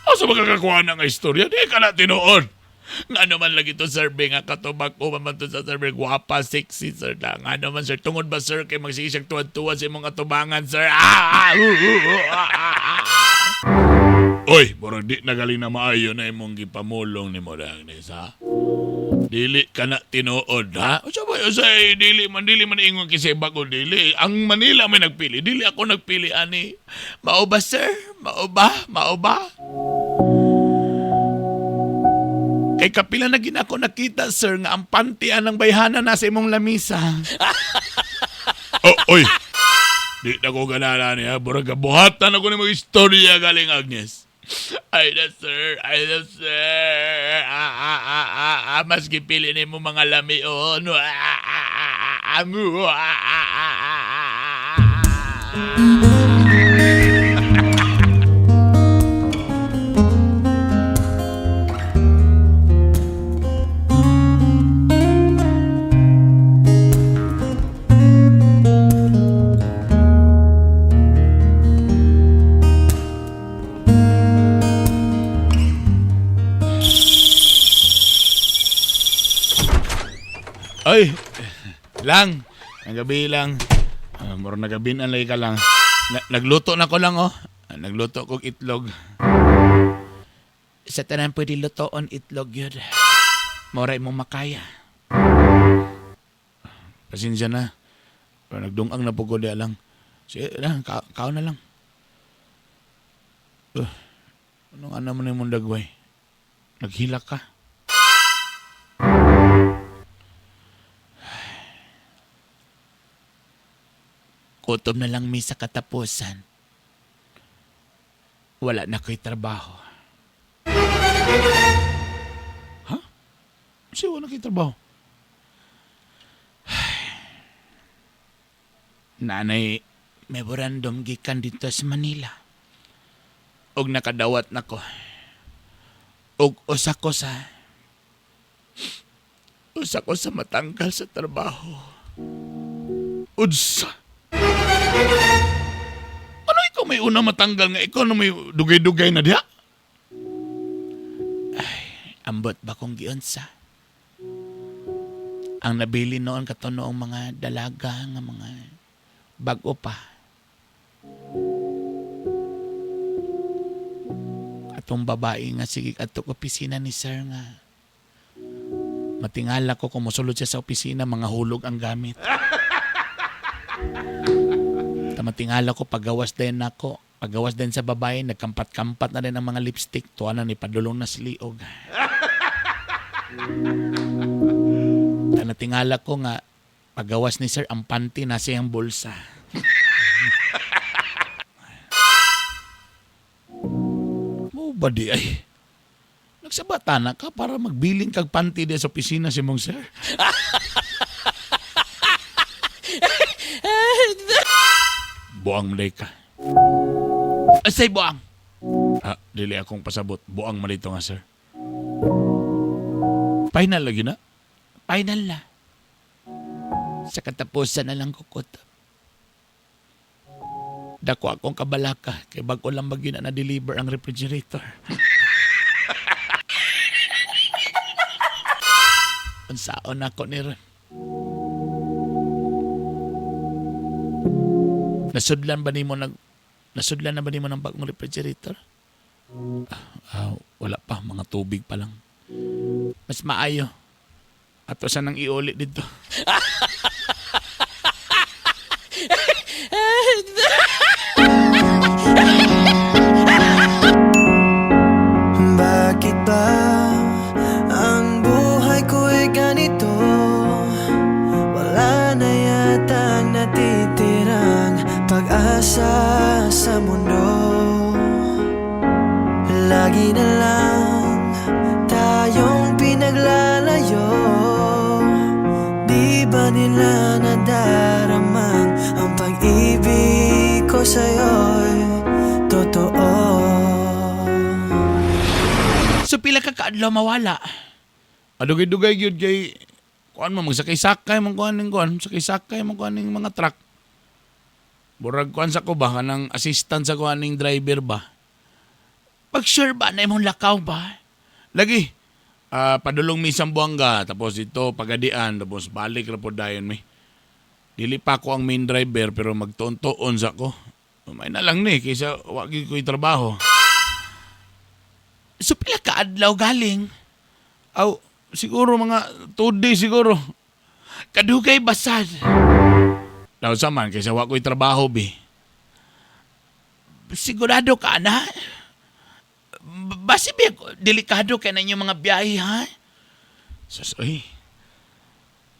Speaker 2: Asa makakakuha na nga istorya? Di ka na tinuod.
Speaker 16: Nga naman lagi to, sir, be, nga katubag ko man to sa sir, be, guwapa, sexy, sir. Nga naman, sir, tungod ba, sir, kay magsige siyang tuwad-tuwad sa imong katubangan, sir?
Speaker 2: Oy, murag di nagaling na maayo na imong gipamulong ni mo, Agnes, ha? Dili ka na tinuod, ha? Unsa ba yun, say, dili man ingon kasi bago dili. Ang Manila may nagpili, dili ako nagpili, ani.
Speaker 16: Mao ba, sir? Mao ba? Mao ba? Kay kapila na gina ako nakita, sir, nga ang pantian ng bayhana nasa imong lamisa.
Speaker 2: Oh, oy! Di na ko ganana niya. Burag buhatan ako ni mga istorya galing, Agnes.
Speaker 16: Ay na, sir. Ay na, sir. Mas gipili ni mo mga lamion.
Speaker 13: Ay, lang. Ang gabi lang. Murag nagabinan lagi ka lang. Nagluto na ko lang, oh. Nagluto kog itlog.
Speaker 16: Sa tanan pwede lutoon itlog yun. Mora imong makaya.
Speaker 13: Pasensya na. Pero nagdungang na po ko di lang. Sige na, kaon na lang. Anong ano mo na imong dagway? Naghilak ka?
Speaker 16: Kutob na lang mi sa katapusan. Wala na ko'y trabaho. Ha? Siya wala ko'y trabaho. Nanay, memorandum gikan dito sa Manila. Og nakadawat na ko. Og usa ko sa matanggal sa trabaho. Unsa? Ano ikaw may una matanggal nga ikaw na may dugay-dugay na diha? Ay, ambot ba kong giunsa? Ang nabili noon kato noong mga dalaga nga mga bago pa. Atong babae nga sige ato opisina ni sir nga matingala ko kung mosulod siya sa opisina, mga hulog ang gamit. Tamatingala ko pagawas din nako, pagawas din sa babae, nagkampat-kampat na din ang mga lipstick, tuwa na ni padulong na siliog. Tanatingala ko nga pagawas ni sir ang panty nasa iyang bulsa. Mo ba di ay? Nagsabata na ka para magbilin kag panty di sa opisina si mong sir. Buang malay ka. Asay buang. Ah, dili akong pasabot. Buang malay to nga sir. Final lagi na? Final na. Sa katapusan na lang kukot. Dako akong kabalaka kay bag-o lang bagyo na na-deliver ang refrigerator. Unsaon ako ni Ron. Nasudlan ba nimo nasudlan na ba nimo ng bagong refrigerator? Wala pa, mga tubig pa lang. Mas maayo. Ato sa nang iuli dito.
Speaker 9: Bakit ba ang buhay ko'y ganito? Wala na yatang natitirang pag-asa sa mundo. Lagi na lang tayong pinaglalayo. Di ba nila nadaramang ang pag-ibig ko sa'yo'y totoo?
Speaker 16: So pila ka kaadlaw mawala? Adugay-dugay gyud kay kuan mo magsakay-sakay man kuan ning kuan, sakay-sakay man kuan ning mga truck. Murag kuan sa ko ba kanang assistant sa kuan ning driver ba? Pag sure ba na imong lakaw ba? Lagi. Padulong mi Zamboanga tapos dito Pagadian tapos balik ra pod dayon mi. Dili pa ako ang main driver pero magtuon-tuon sa ko. May na lang ni kaysa wa gyud ko'y trabaho. So pila ka adlaw galing? Aw, siguro mga 2 days siguro. Kadugay basad. Daw sa man kaysa wa ko'y trabaho bi. Sigurado ka na? Basi bi delikado kay na inyong mga biyahe ha? Sus, oy.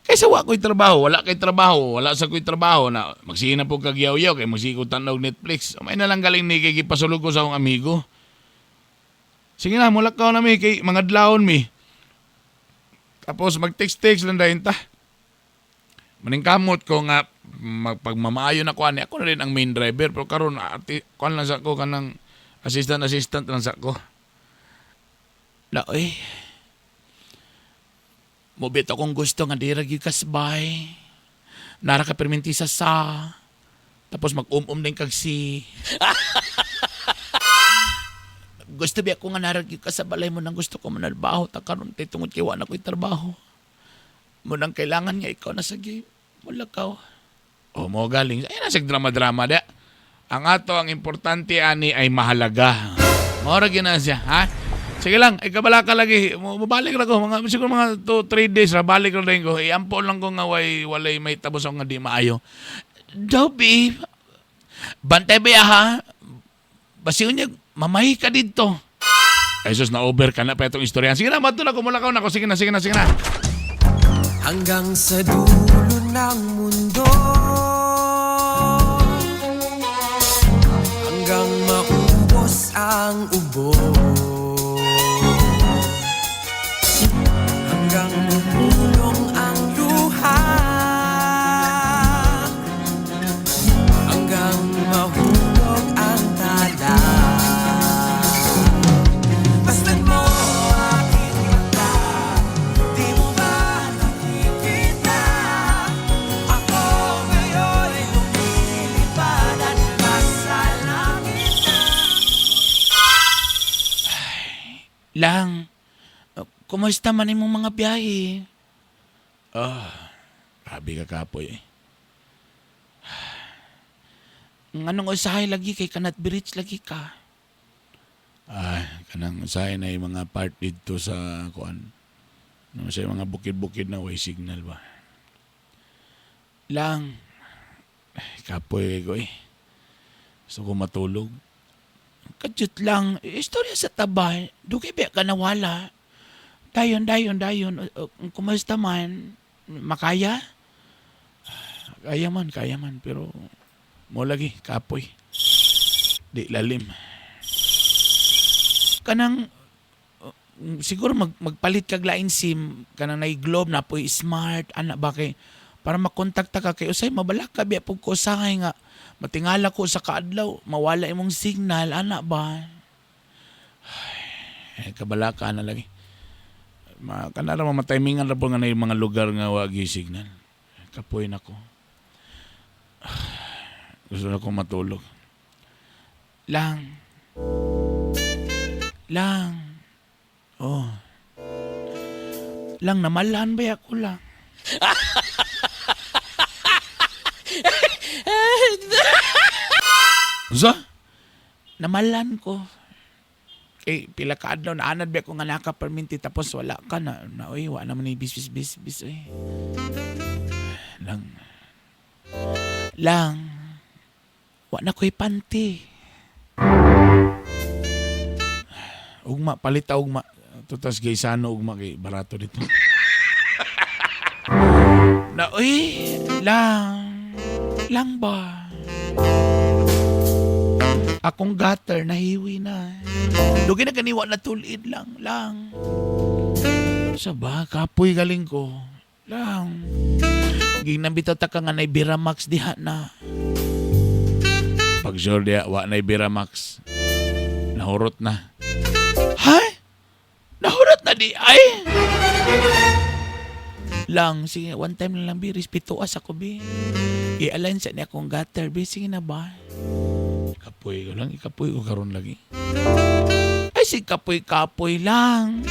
Speaker 16: Kaysa wa ko'y trabaho, wala kay trabaho, wala sa ko'y trabaho na magsige na po kag yaw-yaw kay magsige ko tan-aw Netflix. May na lang galing ni kay gipasulog ko sa akong amigo. Sige na, mulakaw na mi kay mga adlawon mi. Tapos mag-text-text lang dayon ta. Maningkamot ko nga pagmamaayo na ko ani, ako na rin ang main driver pero karon kuan lang sa ko kanang assistant lang sa ko. Laoy. Mubit akong gusto nga dira gyud kasbay. Nara ka perminti sa. Tapos mag-um-um din kag si. Gusto biya ko nga nara gyud ka sa balay mo nang gusto ko manalbaho ta karon kay tungod kay wa na ko'y trabaho. Mo nang kailangan nga ikaw na sa game. Mulakaw. O mo galing. Ay nasa drama-drama da. Ang ato ang importante ani ay mahalaga. Mora gyud na siya, ha? Sige lang, ikabala ka lagi. Mabalik ra ko mga siguro mga 2-3 days ra balik ra din ko. Iampo lang ko nga way walay may tapos ako nga di maayo. Dobby, bantay ba ha? Basiyon niya, mamay ka dito. Ay sus, na-over ka na pa itong istorya. Sige na, mato na, kumulakaw na ako. Sige na, sige na, sige na.
Speaker 9: Hanggang sa dulo ng mundo. Ang ubo hanggang bumulong ang luha, hanggang mahulog ang tala. Basta't mo aking mata, di mo ba nakikita? Ako ngayon'y lumilipad at nasa langit na.
Speaker 16: Lang, kumusta man imong mga biyahe?
Speaker 13: Ah, grabe ka kapoy eh.
Speaker 16: Nganong usahay lagi kay kanat bridge lagi ka?
Speaker 13: Ay, kanang usahay na yung mga part dito sa kuan. No, sa mga bukid-bukid na way signal ba.
Speaker 16: Lang,
Speaker 13: ay, kapoy ko eh. Gusto ko matulog.
Speaker 16: Kadyot lang, istorya sa taba, dugay ba ka nawala? Dayon, dayon, dayon, kumusta man? Makaya?
Speaker 13: Kaya man, pero mo lagi, kapoy. Di lalim.
Speaker 16: Kanang, siguro magpalit kag lain SIM, kanang nay Globe na po'y Smart, ana ba kay, para makontakta ka kay usay mabalak ka biya pug ko usahay nga matingala ko sa kaadlaw mawala imong signal ana ba.
Speaker 13: Ay, kabalaka na lagi. Ma kanara mamatimingan ra po nga na yung mga lugar nga wagi signal. Kapoy na ko. Gusto na kong matulog.
Speaker 16: Lang. Lang.
Speaker 13: Oh.
Speaker 16: Lang, namalhan ba ako lang?
Speaker 13: Unsa?
Speaker 16: Namalan ko. Kay pila ka adlaw na anad ba ko nga nakaperminti tapos wala ka na na oy wa naman ni bis bis bis bis oy.
Speaker 13: Lang.
Speaker 16: Lang. Wa na ko'y panty.
Speaker 13: Ugma palita ugma. Tutas gaysano ugma kay barato dito.
Speaker 16: Na oy, lang. Lang ba? Akong gutter nahiwi na. Dugi na kaniwa na tulid lang, lang.
Speaker 13: Sa ba kapoy galing ko. Lang.
Speaker 16: Ginambitaw ta ka nga nay Biramax diha na.
Speaker 13: Pag sure diha wa nay Biramax. Nahurot na.
Speaker 16: Ha? Nahurot na di ay. Lang, sige, one time na lang bi, respeto as ako bi. I-align sa niya akong gutter bi, sige na ba?
Speaker 13: Kapoy ko lang, ikapoy ko karon lagi.
Speaker 16: Ay, sige, kapoy-kapoy lang.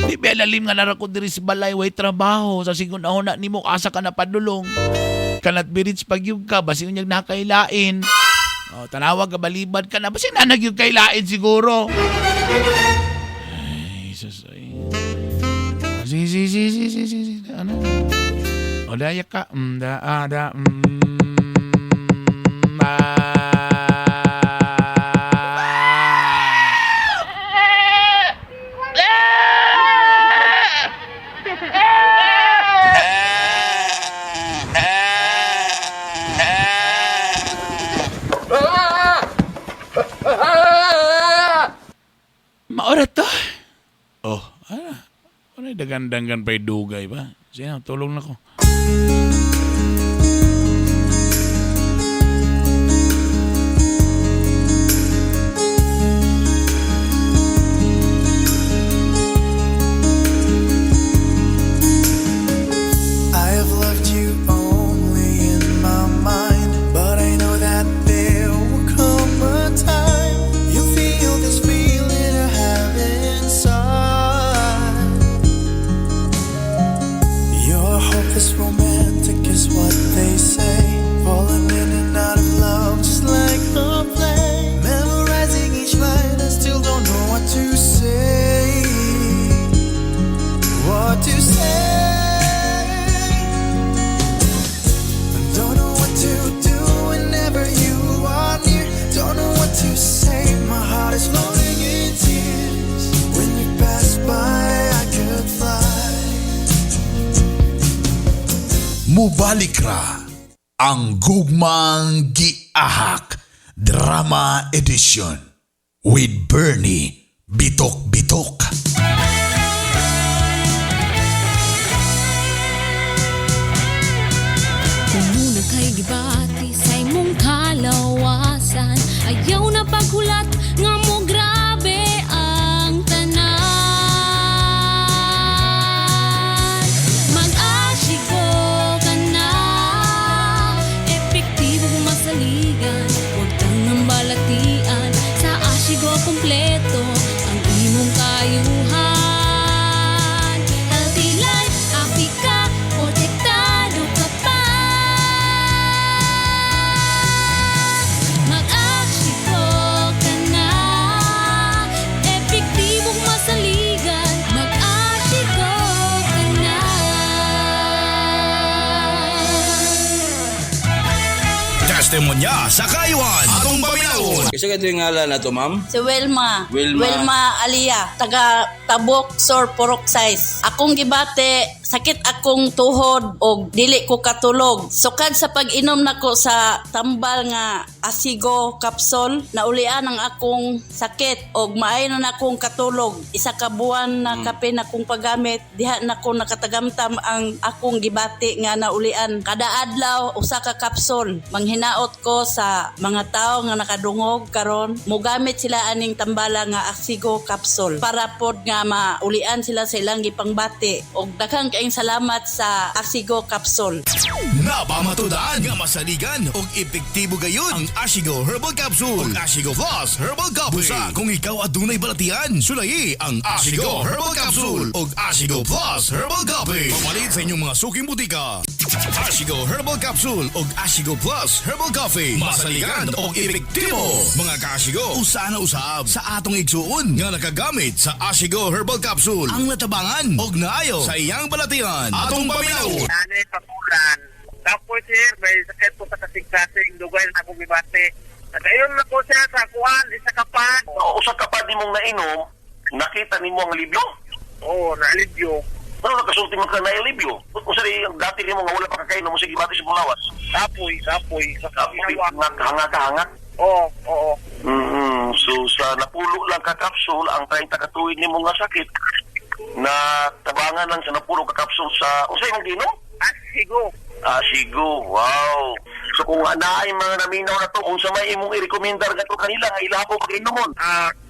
Speaker 16: Di ba lalim nga nara ko diri sa balay, way trabaho. Sa sigun na nimo, asa ka na padulong. Kanat birits pagyug ka, basin unyag nakailain. O, tanawag ka, balibad ka na, basin nanag yung kailain siguro.
Speaker 13: Ay, sus, ay. Si, si, si, si, si, si, si, ano? O, daya ka. Da, ah, da, ah.
Speaker 16: Maora to.
Speaker 13: Oh, ano? Ano dagan-dangan pa'y dugay ba? Sige na, tulong na ko.
Speaker 9: I have loved you only in my mind, but I know that there will come a time you'll feel this feeling I have inside. You're hopeless romantic, is what they say. Falling in and out of love, just like a play. Memorizing each line, I still don't know what to say. What to say. Don't know what to do whenever you are near. Don't know what to say. My heart is floating in tears. When you pass by, I could fly.
Speaker 2: Mubalik ra ang Gugmang Giahak Drama Edition. With Bernie Bitok Bitok.
Speaker 3: Kung muna kay gibati sa imong kalawasan, ayaw na paghulat nga mo grabe ang tanan. Mag-Ashigo ka na, epektibong masaligan, huwag tangang balatian. Sa Ashigo kompleto ang imong kayuhan. Healthy life, happy ka, protektado ka pa. Mag-Ashigo ka na, epektibong masaligan. Mag-Ashigo ka na.
Speaker 4: Testimonya sa kayuhan. Atong paminawon.
Speaker 5: Isa ka ito yung ngalan na to, ma'am?
Speaker 6: Si Wilma.
Speaker 5: Wilma.
Speaker 6: Alia, taga Tabok Sor Purok Size. Akong gibate, sakit akong tuhod og dili ko katulog. Sukad sa pag-inom nako sa tambal nga Asigo capsule, naulian ang akong sakit og maayo na akong katulog. Isa ka buwan na kape na akong paggamit, diha na ko nakatagamtam ang akong gibati nga naulian. Kada adlaw usa ka capsule. Manghinaot ko sa mga tao nga nakadungog karon, mogamit sila aning tambala nga Asigo capsule para pod nga maulian sila sa ilang gipangbati. Og daghang kaayong salamat sa Asigo capsule.
Speaker 4: Napamatudaan nga masaligan og epektibo gayon ang Ashigo Herbal Capsule ug Ashigo Plus Herbal Coffee. Busa kung ikaw adunay balatian, sulayi ang Ashigo Herbal Capsule ug Ashigo Plus Herbal Coffee. Pamalit sa inyong mga suking butika. Ashigo Herbal Capsule ug Ashigo Plus Herbal Coffee. Masaligan og epektibo. Mga kaashigo, usa na usab sa atong igsuon nga nakagamit sa Ashigo Herbal Capsule ang natabangan og naayo sa iyang balatian. Atong paminawon.
Speaker 17: Nanay pakulan. Tapos sir, may sakit po sa kasing-kasing, dugay na akong gibati. Nagayon na po siya sa kuan, isa ka pa.
Speaker 18: Usa ka pa di mong nainom, nakita nimo ang libyo?
Speaker 17: Oo, nalibyo.
Speaker 18: Ano nakasulti mo ka na ilibyo? Usa rin ang dati nimo nga wala pa kakainom mo sige bati sa mong lawas.
Speaker 17: Kapoy, kapoy.
Speaker 18: Kapoy, hangak, hangak, hangak.
Speaker 17: Oo, oo.
Speaker 18: So sa napulo lang ka kapsul ang 30 ka tuig nimo nga sakit na tabangan lang sa napulo ka kapsul sa usa imong ginom?
Speaker 17: Asigo.
Speaker 18: Asigo, wow. So kung naay mga naminaw na to, unsa may imong i-recommendar gato kanila nga ila po pag-inomon?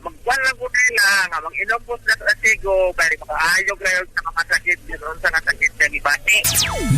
Speaker 17: Magkuan lang ko nila, nga mag-inom po sila sa asigo, kaya makaayog kayo sa mga sakit, yun sa nga sakit sa gibati.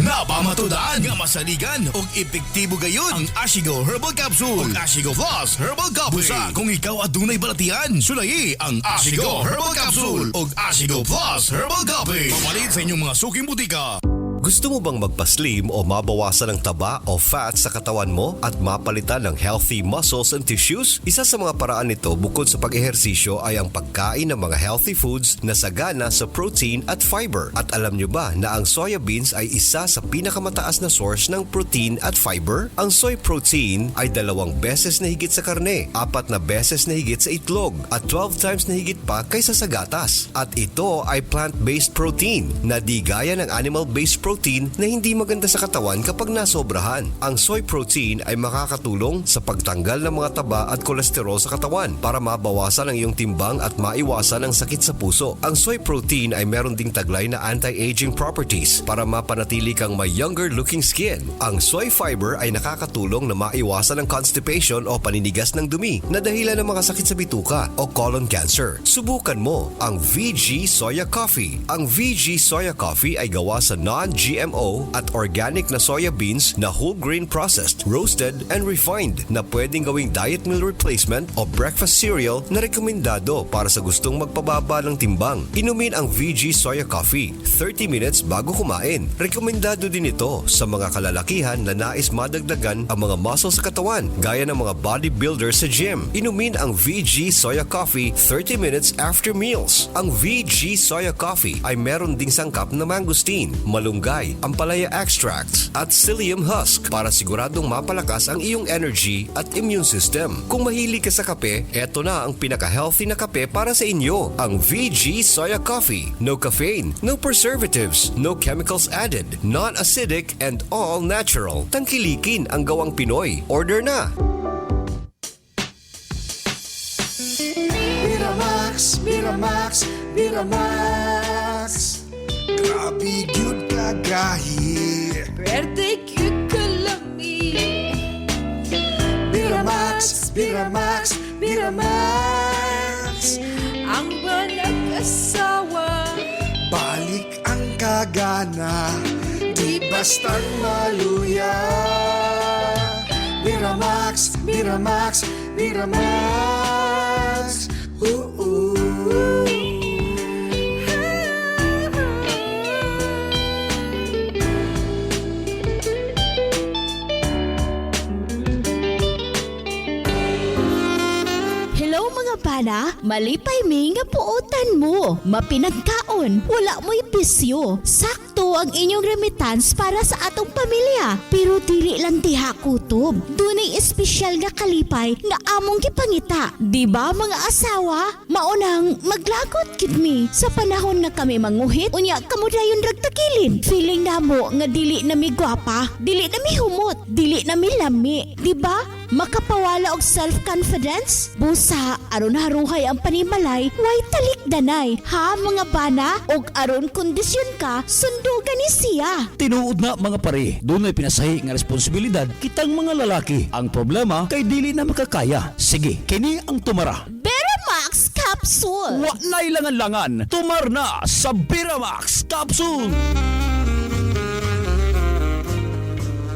Speaker 4: Napamatudaan nga masaligan og epektibo gayon ang Ashigo Herbal Capsule ug Ashigo Plus Herbal Coffee. Busa kung ikaw adunay balatian, sulayi ang Ashigo Herbal Capsule ug Ashigo Plus Herbal Coffee. Pamalit sa inyong mga suking butika.
Speaker 8: Gusto mo bang magpaslim o mabawasan ang taba o fat sa katawan mo at mapalitan ng healthy muscles and tissues? Isa sa mga paraan nito bukod sa pag-ehersisyo ay ang pagkain ng mga healthy foods na sagana sa protein at fiber. At alam nyo ba na ang soya beans ay isa sa pinakamataas na source ng protein at fiber? Ang soy protein ay 2 beses na higit sa karne, 4 na beses na higit sa itlog, at 12 times na higit pa kaysa sa gatas. At ito ay plant-based protein na di gaya ng animal-based protein na hindi maganda sa katawan kapag nasobrahan. Ang soy protein ay makakatulong sa pagtanggal ng mga taba at kolesterol sa katawan para mabawasan ang iyong timbang at maiwasan ang sakit sa puso. Ang soy protein ay meron ding taglay na anti-aging properties para mapanatili kang may younger looking skin. Ang soy fiber ay nakakatulong na maiwasan ang constipation o paninigas ng dumi na dahilan ng mga sakit sa bituka o colon cancer. Subukan mo ang VG Soya Coffee. Ang VG Soya Coffee ay gawa sa non-GMO at organic na soya beans na whole grain processed, roasted, and refined na pwedeng gawing diet meal replacement o breakfast cereal na rekomendado para sa gustong magpababa ng timbang. Inumin ang VG Soya Coffee 30 minutes bago kumain. Rekomendado din ito sa mga kalalakihan na nais madagdagan ang mga muscle sa katawan gaya ng mga bodybuilder sa gym. Inumin ang VG Soya Coffee 30 minutes after meals. Ang VG Soya Coffee ay meron ding sangkap na mangosteen, malunggay, ampalaya extracts at psyllium husk para siguradong mapalakas ang iyong energy at immune system. Kung mahilig ka sa kape, eto na ang pinaka-healthy na kape para sa inyo, ang VG Soya Coffee. No caffeine, no preservatives, no chemicals added, non-acidic and all natural. Tangkilikin ang gawang Pinoy. Order na!
Speaker 9: Miramax, Miramax, Miramax. Grabe gyud kagahi.
Speaker 1: Pwerte gyud kalami.
Speaker 9: Miramax, Miramax, Miramax.
Speaker 1: Ang manag-asawa.
Speaker 9: Balik ang kagana, di basta't maluya. Miramax, Miramax, Miramax. Ooh, ooh.
Speaker 10: Hello mga bana, malipay mi nga puotan mo. Mapinagkaon, wala mo'y bisyo. Sakto ang inyong remittance para sa atong pamilya. Pero dili lang diha kutob. Dunay espesyal nga kalipay nga among gipangita. Di ba mga asawa? Maunang maglagot gid mi sa panahon nga kami manguhit unya kamo dayon ragtakilid. Feeling namo nga dili na mi gwapa, dili na mi humot, dili na mi lami. Di ba? Makapawala og self-confidence? Busa, aron haruhay ang panimalay, way talikdanay. Ha mga bana? Og aron kondisyon ka, sundugan ni siya.
Speaker 11: Tinuod na mga pare, dunay pinasahi nga responsibilidad kitang mga lalaki. Ang problema kay dili na makakaya. Sige, kini ang tumara.
Speaker 10: Beramax Capsule.
Speaker 11: Wa na'y langan-langan, tumar na sa Beramax Capsule.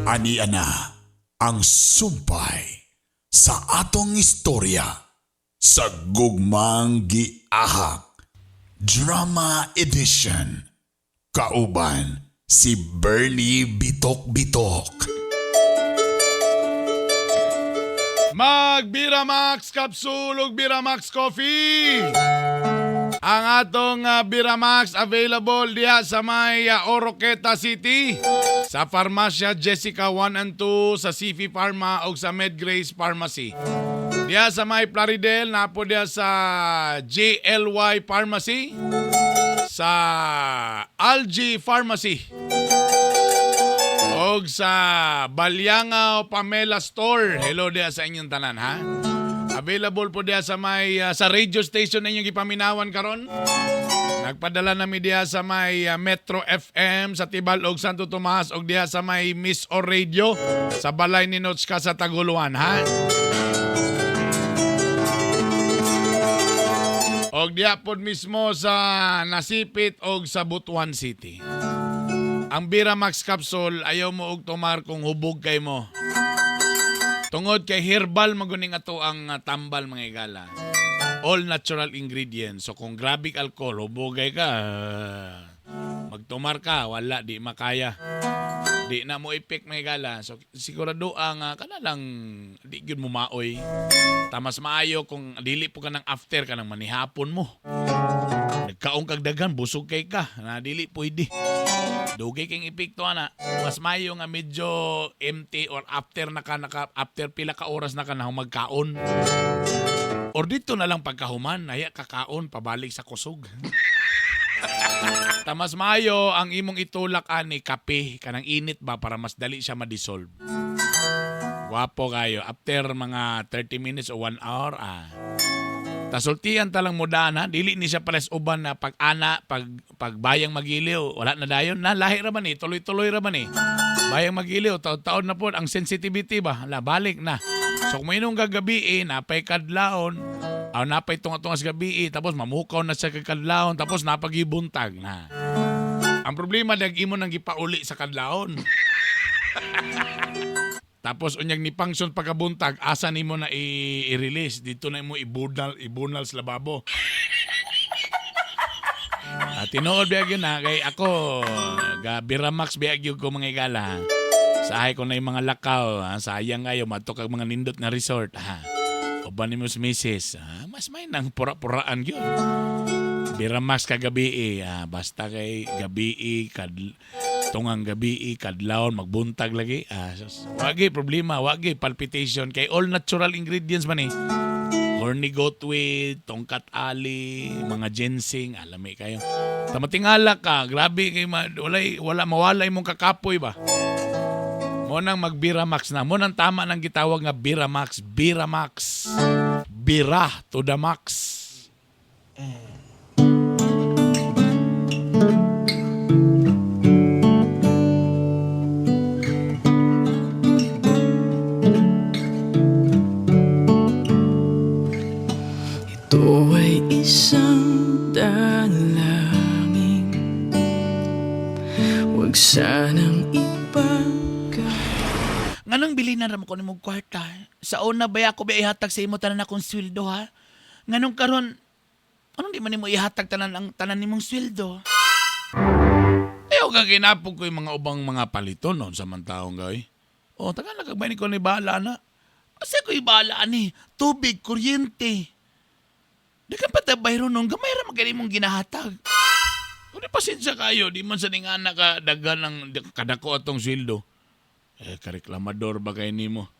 Speaker 2: Ani ana ang sumpay sa atong istorya sa Gugmang Giahak Drama Edition. Kauban si Bernie Bitok Bitok.
Speaker 13: Mag Biramax Capsule ug Biramax Coffee. Ang atong Biramax available diha sa may Oroqueta City, sa Farmacia Jessica 1 and 2, sa CV Pharma ug sa Medgrace Pharmacy. Diha sa may Plaridel, napo diha sa JLY Pharmacy, sa Algi Pharmacy, og sa Balyangaw Pamela Store. Hello diha sa inyong tanan ha. Available po diha sa may sa radio station ninyong gipaminawan karon. Nagpadala nami diha sa may Metro FM sa Tibalog Santo Tomas og diha sa may Miss O Radio sa balay ni Notchka sa Taguluan ha. Og diha pod mismo sa Nasipit og sa Butuan City. Ang Biramax capsule ayaw mo og tumar kung hubog kay mo. Tungod kay herbal maguning ato ang tambal mga igala. All natural ingredients. So kung grabe alcohol, hubogay ka, magtumar ka, wala, di makaya. Di na mo ipik mga igala. So sigurado ang kana lang di gyud mo maoy. Tamas maayo kung dili po ka ng after ka ng manihapon mo. Nagkaong kag daghan, busog kay ka. Na dili pwede. Dugay king epekto ana. Mas mayo nga medyo empty or after na ka, naka, after pila ka oras na ka na magkaon. Or dito na lang pagkahuman, naya kakaon pabalik sa kusog. Tamas mayo ang imong itulak ani kape kanang init ba para mas dali siya ma-dissolve. Gwapo kayo. After mga 30 minutes o 1 hour, Tasultian talang mo daan, ha? Dili ni siya pares uban na pag-ana, pag, pagbayang magiliw, wala na dayon. Na, lahi ra man eh. Tuloy-tuloy ra man eh. Bayang magiliw, taon-taon na po. Ang sensitivity ba? Hala, balik na. So kung mainong gagabi eh, napay kadlaon, aw napay tunga-tunga sa gabi eh, tapos mamukaw na siya kay kadlaon, tapos napagibuntag na. Ang problema, dag imo nang gipauli sa kadlaon. Tapos unyag ni function pagkabuntag, asa nimo na i-release dito na imo ibunal ibunal sa lababo. Tinuod biya gyud na kay ako ga Biramax biya gyud ko mga igala. Sahay ko na yung mga lakaw, ha? Sayang kayo madto kag mga nindot nga resort ha. Uban nimo sa misis, ha? Mas may nang pura-puraan gyud. Biramax kagabi eh, basta kay gabi eh, tungang gabi eh, kadlawon magbuntag lagi. Sus, wagi problema, wagi palpitation kay all natural ingredients man eh. Horny goat weed, tongkat ali, mga ginseng, alami kayo. Tamatingala ka, grabe kay walay wala mawala imong kakapoy ba. Mo nang magbiramax na. Mo nang tama nang gitawag nga Biramax, Biramax. Bira to the max.
Speaker 9: Ito ay isang dalangin. Huwag sanang ipagka
Speaker 16: Nganong bilinan ra mo ko nimong kwarta? Sa una ba ako ba ihatag sa imo tanan akong sweldo ha? Nganong karon anong di man nimo ihatag tanan ang tanan nimong sweldo?
Speaker 13: Ayaw ka ginapog ko yung mga ubang mga palito noon sa mantaong gay. O, taga na kag ko ni bahala na.
Speaker 16: Asa ko ibala ani? Tubig, kuryente. Di ka patabay ron nung gamay ra magani mong ginahatag.
Speaker 13: O di pasensya kayo, di man sa ning anak ka daghan ng kadako atong sweldo. Eh, kareklamador ba kay nimo?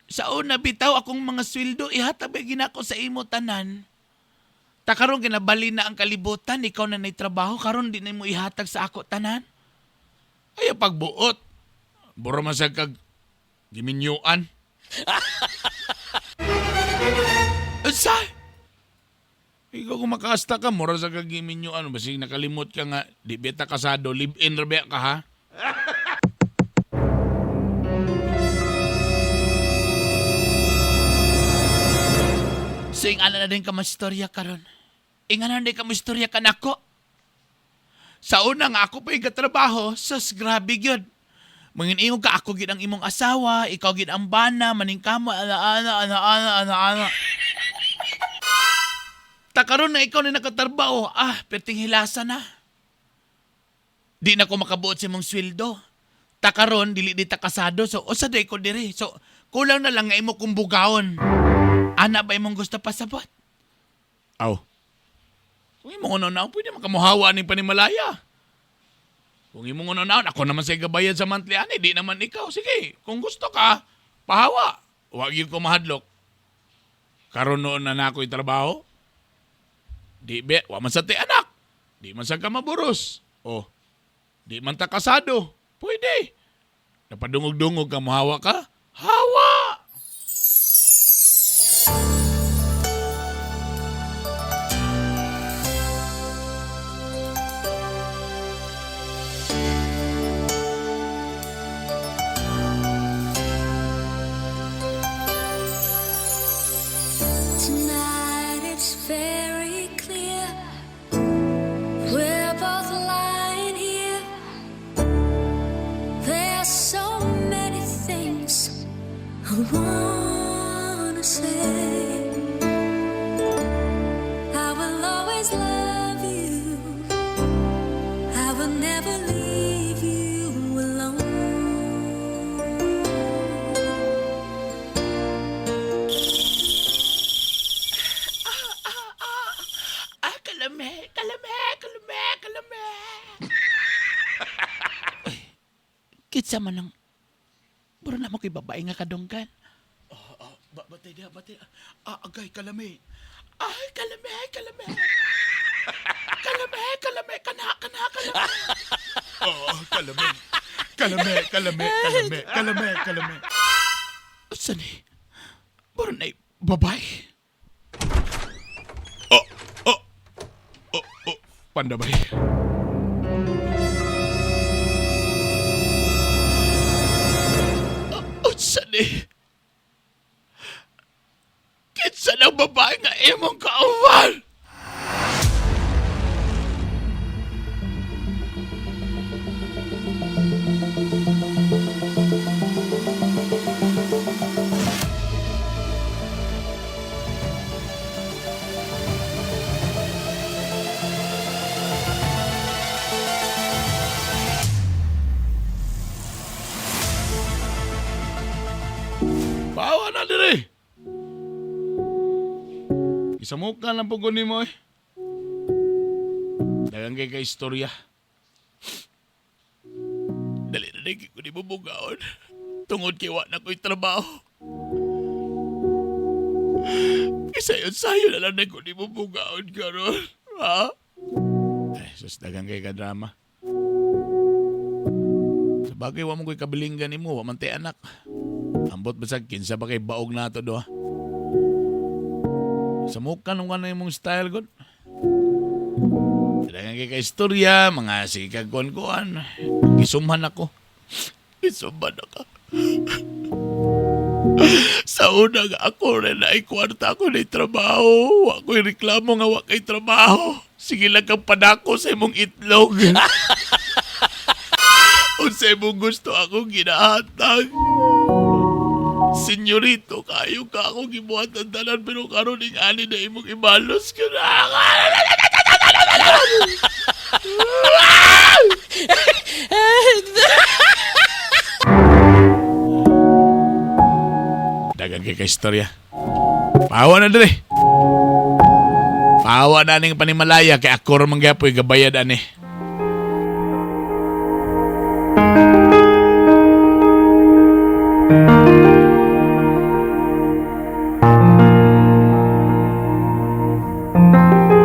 Speaker 16: Sa una bitaw akong mga sweldo ihatag ba ginako sa imo tanan. Ta karon ginabali na ang kalibutan, ikaw na nay trabaho karon di na mo ihatag sa ako tanan.
Speaker 13: Ayaw pagbuot. Buro man sa kag giminyuan.
Speaker 16: Unsa?
Speaker 13: Ikaw kung makaasta ka, mura sa kag giminyuan. Basig nakalimot ka nga, di beta kasado, live-in ra ba ka ha?
Speaker 16: So ingana na din ka mastorya karon. Ingana na din ka mastorya kanako. Sa una nga ako pa trabaho, sus grabe gyud. Mangin ka ako gid ang imong asawa, ikaw gid ang bana, maning kamo ana ana ana ana ana ana. Ta karon na ikaw na nakatrabaho, perting hilasa na. Di na ko makabuot sa imong sweldo. Ta karon dili di ta kasado, so usa day ko diri. So kulang na lang nga imo kong bugawon. Ana ba imong gusto pasabot?
Speaker 13: Aw. Kung imong una na, pwede makamuhawa ni panimalaya. Kung imong una na, ako naman sa gabayan sa monthly ani, di naman ikaw. Sige, kung gusto ka, pahawa. Huwag yun ko mahadlok. Karon noon na na ako'y trabaho. Di be, wa man sa ti anak. Di man sa ka maburos. O, di man ta kasado. Pwede. Napadungog-dungog ka, muhawa ka? Hawa!
Speaker 3: Tonight it's very clear we're both lying here. There's so many things I wanna say. I will always love you. I will never leave you alone.
Speaker 16: Ah, kalame, kalame, kalame, kalame. Uy, kitsa man ang... Buro na mo kay babae nga kadunggan.
Speaker 13: Batay dia, batay. Ah, agay, kalame.
Speaker 16: Ay, kalame, kalame. Kalame, kalame, kana, kana, kalame.
Speaker 2: Oo, kalame. Kalame, kalame, kalame, kalame, kalame.
Speaker 16: Usa ni? Buro na babae.
Speaker 2: Oh, oh, oh, oh, pandabay.
Speaker 16: Unsa ni? Kinsa ng babae nga imong kauban?
Speaker 13: Bawa na dire. Isamuka lang po ko nimo eh. Dagang kay ka istorya.
Speaker 16: Dali na din ko ni bubugaon. Tungod kay wa na ko'y trabaho. Isa yun sayo na lang na ko ni bubugaon karon. Ha?
Speaker 13: Ay, sus, dagang kay ka drama. Sa bagay, wa mo ko'y kabilinggan nimo, wa man tay anak. Ambot basag kinsa ba kay baog nato do ha?
Speaker 16: Samukan nung ano imong style gud. Dagan kay ka istorya, mga sige kag kuan-kuan. Gisumhan ako. Gisumhan ako. Sa una nga ako rin ay kwarta ako na trabaho. Wa ko'y reklamo nga wa kay trabaho. Sige lang kang padako sa imong itlog. Unsa imong gusto akong ginahatag. Senyorito, kayo ka ako gibuhat ang tanan pero karon ning ani na imong ibalos ka na. Dagan kay ka istorya. Pawa na dire. Pawa na ning panimalaya kay ako ra man gyapoy gabayad ani.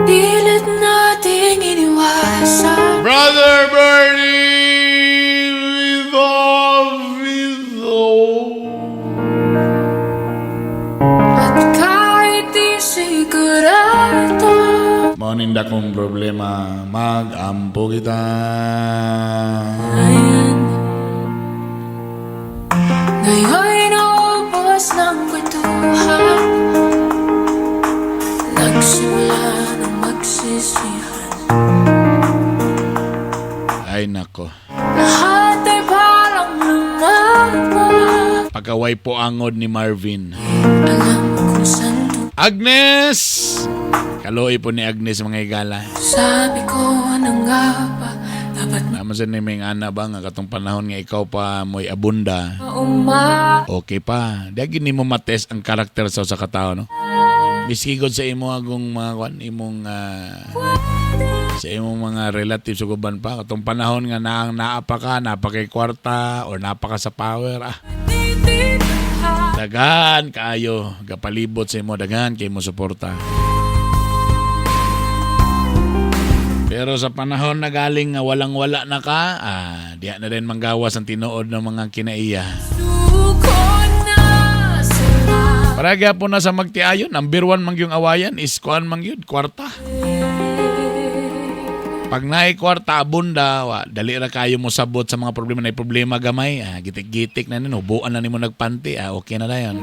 Speaker 1: Pilit nating iniwasan.
Speaker 13: Brother Bernie with.
Speaker 1: At kahit di sigurado,
Speaker 13: Mao ning dakong problema, mag-ampo kita.
Speaker 1: ayan, ngayon'y naubos ng kwentuhan. Nagsimula ng magsisihan.
Speaker 16: Ay nako.
Speaker 1: Lahat ay parang lumaba.
Speaker 16: Pagkaway po angod ni Marvin.
Speaker 1: Alam kung saan
Speaker 16: Agnes! Kaluoy po ni Agnes, mga higala.
Speaker 1: Sabi ko na nga ba, dapat
Speaker 16: Naman sa ni may ana ba nga katong panahon nga ikaw pa mo'y abunda.
Speaker 1: uma
Speaker 16: Okay pa. Di gini mo matest ang karakter sa usa ka tawo, no? Miski gud sa imo agong mga kwan, imong sa imong mga relatives ug uban pa katong panahon nga naang naa pa ka, naa pa kay kwarta or naa pa ka sa power, ah. Daghan kaayo gapalibot sa imo, daghan kay mo suporta. Pero sa panahon na galing nga walang-wala na ka, diya na rin manggawas ang tinuod ng mga kinaiya.
Speaker 1: Suko na sila.
Speaker 16: Para po na sa magtiayon, number one mang yung awayan is kuan mang yun, kwarta. Pag naay kwarta, abunda, wa, dali ra kayo mo sabot sa mga problema. Na problema gamay, gitik-gitik na nino, hubuan na nimo nagpanti, okay na dayon.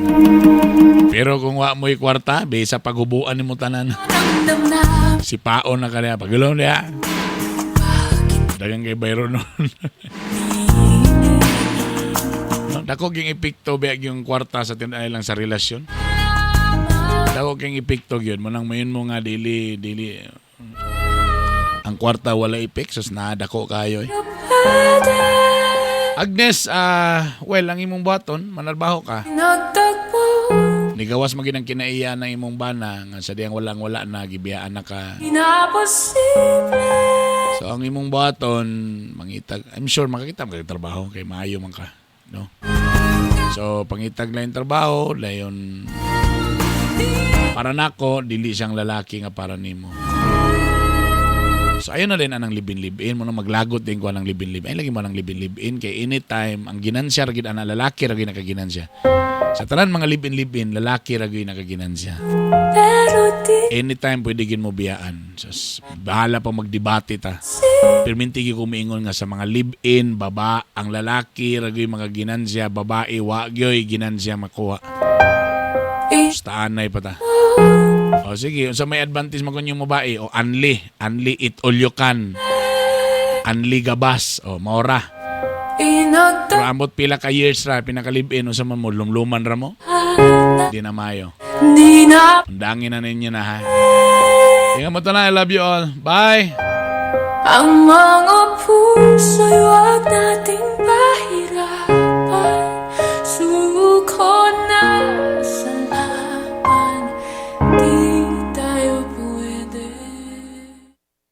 Speaker 16: Pero kung wa mo'y kwarta, bisa paghubuan nimo tanan.
Speaker 1: Ramdam na
Speaker 16: Si paon na kaniya, pagulong niya. Dagang kay Byron nun. No, dako ging epekto biag yung kwarta sa tinay lang sa relasyon. Dako ging epekto gyud mo nang mayon mo nga dili dili ang kwarta wala epek sus na dako kayo eh. Agnes, well, ang imong buhaton, manarbaho ka.
Speaker 1: Nagtagpo.
Speaker 16: Nigawas man gid ang kinaiya ng imong bana nga sa diyang walang wala na gibiyaan na ka.
Speaker 1: Inaposible.
Speaker 16: So ang imong buhaton, mangitag, I'm sure makakita mo kay trabaho kay maayo man ka, no? So pangitag lang yung trabaho, dayon para nako dili siyang lalaki nga para nimo. So ayun na din anang live-in mo na maglagot din ko anang live-in. Ay lagi mo anang live-in kay anytime ang ginansya ra gid ana lalaki ra gid nakaginansya. Sa tanan mga live-in lalaki ra gid nakaginansya.
Speaker 1: Pero di
Speaker 16: Anytime pwede gin mo biyaan. So, bahala pa magdebate ta. Perminti gyud ko miingon nga sa mga live-in baba ang lalaki ra gyud mga ginansya, babae wa gyoy ginansya makuha. Basta anay pa ta. O sige, unsa may advantage man kun yung babae? O unli, unli it all you can. Unli gabas, o maora.
Speaker 1: Inagtagpo.
Speaker 16: Pero ambot pila ka years ra pinaka live-in unsa man mo lumluman ra mo? Di na mayo.
Speaker 1: Di na
Speaker 16: Undangin na ninyo na ha. Ingat mo to na. I love you all. Bye!
Speaker 1: Ang mga puso'y wag nating